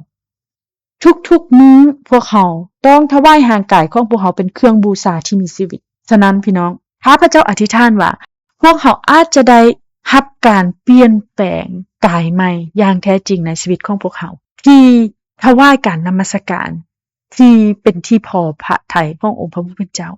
ທຸກໆມື້ພວກເຮົາຕ້ອງຖວາຍຮ່າງກາຍຂອງພວກເຮົາເປັນເຄື່ອງບູຊາທີ່ມີຊີວິດ. ສະນັ້ນ ພີ່ນ້ອງ, ຂ້າພະເຈົ້າອະທິຖານວ່າ ພວກເຮົາອາດຈະໄດ້ຮັບການປ່ຽນແປງກາຍໃໝ່ຢ່າງແທ້ຈິງໃນຊີວິດຂອງພວກເຮົາ ທີ່ຖວາຍການນະມັດສະການທີ່ເປັນທີ່ພໍພະໄທຂອງອົງພະຜູ້ເປັນເຈົ້າ.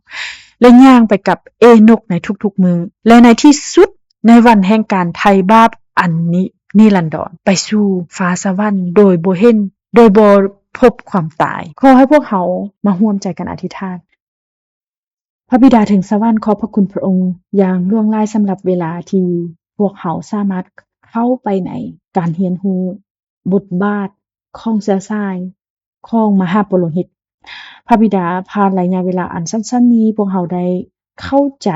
ແລະ ຍ່າງໄປກັບເອໂນກໃນທຸກໆມື້ ແລະ ໃນທີ່ສຸດ ໃນວັນແຫ່ງການໄຖ່ບາບອັນນິ ນິລັນດອນ ໄປສູ່ຟ້າສະຫວັນໂດຍບໍ່ເຫັນ ໂດຍບໍ່ພົບຄວາມຕາຍ. ຂໍໃຫ້ພວກເຮົາມາຮ່ວມໃຈກັນອະທິຖານ. ພະບິດາເທິງສະຫວັນ, ຂອບພະຄຸນພະອົງຢ່າງຫຼວງຫຼາຍສຳລັບເວລາທີ່ພວກເຮົາສາມາດເຂົ້າໄປໃນການຮຽນຮູ້ບົດບາດຂອງເຊື້ອສາຍຂອງມະຫາປຸໂຣຫິດ. ພະບິດາ, ຜ່ານໄລຍະເວລາອັນສັ້ນໆນີ້, ພວກເຮົາໄດ້ເຂົ້າໃຈ,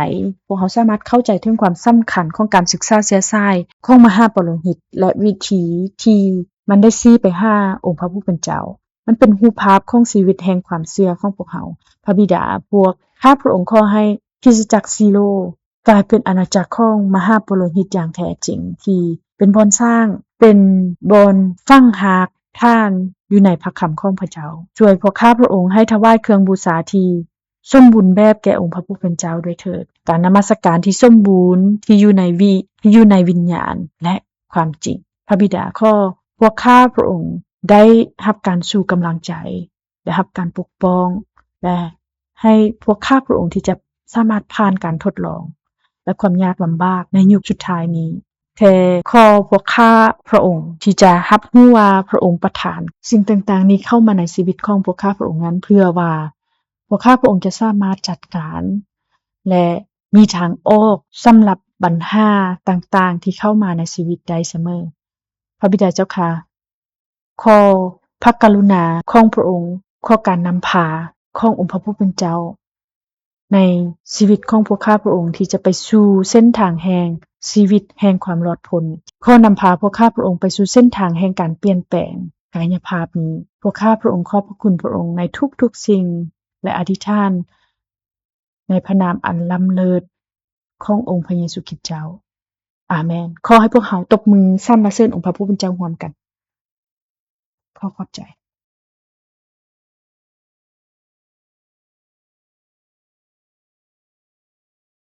ພວກເຮົາສາມາດເຂົ້າໃຈເຖິງຄວາມສຳຄັນຂອງການສຶກສາເຊື້ອສາຍຂອງມະຫາປຸໂຣຫິດ ແລະ ວິທີທີ່ມັນໄດ້ຊີ້ໄປຫາອົງພະຜູ້ເປັນເຈົ້າ. ມັນເປັນຮູບພາບຂອງຊີວິດແຫ່ງຄວາມເຊື່ອຂອງພວກເຮົາ. ພະບິດາ, ພວກຂ້າພະອົງຂໍໃຫ້ຄຣິສຕະຈັກຊີໂລກາຍເປັນອານາຈັກຂອງມະຫາປຸໂຣຫິດຢ່າງແທ້ຈິງ, ທີ່ເປັນບ່ອນສ້າງ, ເປັນບ່ອນຝັງຮາກຖານຢູ່ໃນພະຄຳຂອງພະເຈົ້າ. ຊ່ວຍພວກຂ້າພະອົງໃຫ້ຖວາຍເຄື່ອງບູຊາທີ່ສົມບູນແບບແກ່ອົງພະຜູ້ເປັນເຈົ້າດ້ວຍເຖີດ. ການນະມັດສະການທີ່ສົມບູນ, ທີ່ຢູ່ໃນວິ, ທີ່ຢູ່ໃນວິນຍານ ແລະ ຄວາມຈິງ. ພະບິດາ, ຂໍພວກຂ້າພະອົງໄດ້ຮັບການຊູກຳລັງໃຈ, ໄດ້ຮັບການປົກປ້ອງ ແລະ ໃຫ້ພວກຂ້າພະອົງທີ່ຈະສາມາດຜ່ານການທົດລອງ ແລະ ຄວາມຍາກລຳບາກໃນຍຸກສຸດທ້າຍນີ້. ແຕ່ຂໍພວກຂ້າພະອົງທີ່ຈະຮັບຮູ້ວ່າພະອົງປະທານສິ່ງຕ່າງໆນີ້ເຂົ້າມາໃນຊີວິດຂອງພວກຂ້າພະອົງນັ້ນ ເພື່ອວ່າພວກຂ້າພະອົງຈະສາມາດຈັດການ ແລະ ມີທາງອອກສຳລັບບັນຫາຕ່າງໆທີ່ເຂົ້າມາໃນຊີວິດໄດ້ສະເໝີ. ພະບິດາເຈົ້າຂ້າ, ຂໍພະກະລຸນາຂອງພະອົງ, ຂໍການນຳພາຂອງອົງພະຜູ້ເປັນເຈົ້າ ໃນຊີວິດຂອງພວກຂ້າພະອົງທີ່ຈະໄປສູ່ເສັ້ນທາງແຫ່ງຊີວິດແຫ່ງຄວາມລອດພົ້ນ. ຂໍນຳພາພວກຂ້າພະອົງໄປສູ່ເສັ້ນທາງແຫ່ງການປ່ຽນແປງກາຍະພາບນີ້. ພວກຂ້າພະອົງຂອບພະຄຸນພະອົງໃນທຸກໆສິ່ງ ແລະ ອະທິຖານໃນພະນາມອັນລ້ຳເລີດຂອງອົງພະເຢຊູຄຣິດເຈົ້າ. ອາເມນ. ຂໍໃຫ້ພວກເຮົາຕົບມືສັນລະເສີນອົງພະຜູ້ເປັນເຈົ້າຮ່ວມກັນ. ຂໍຂອບໃຈ.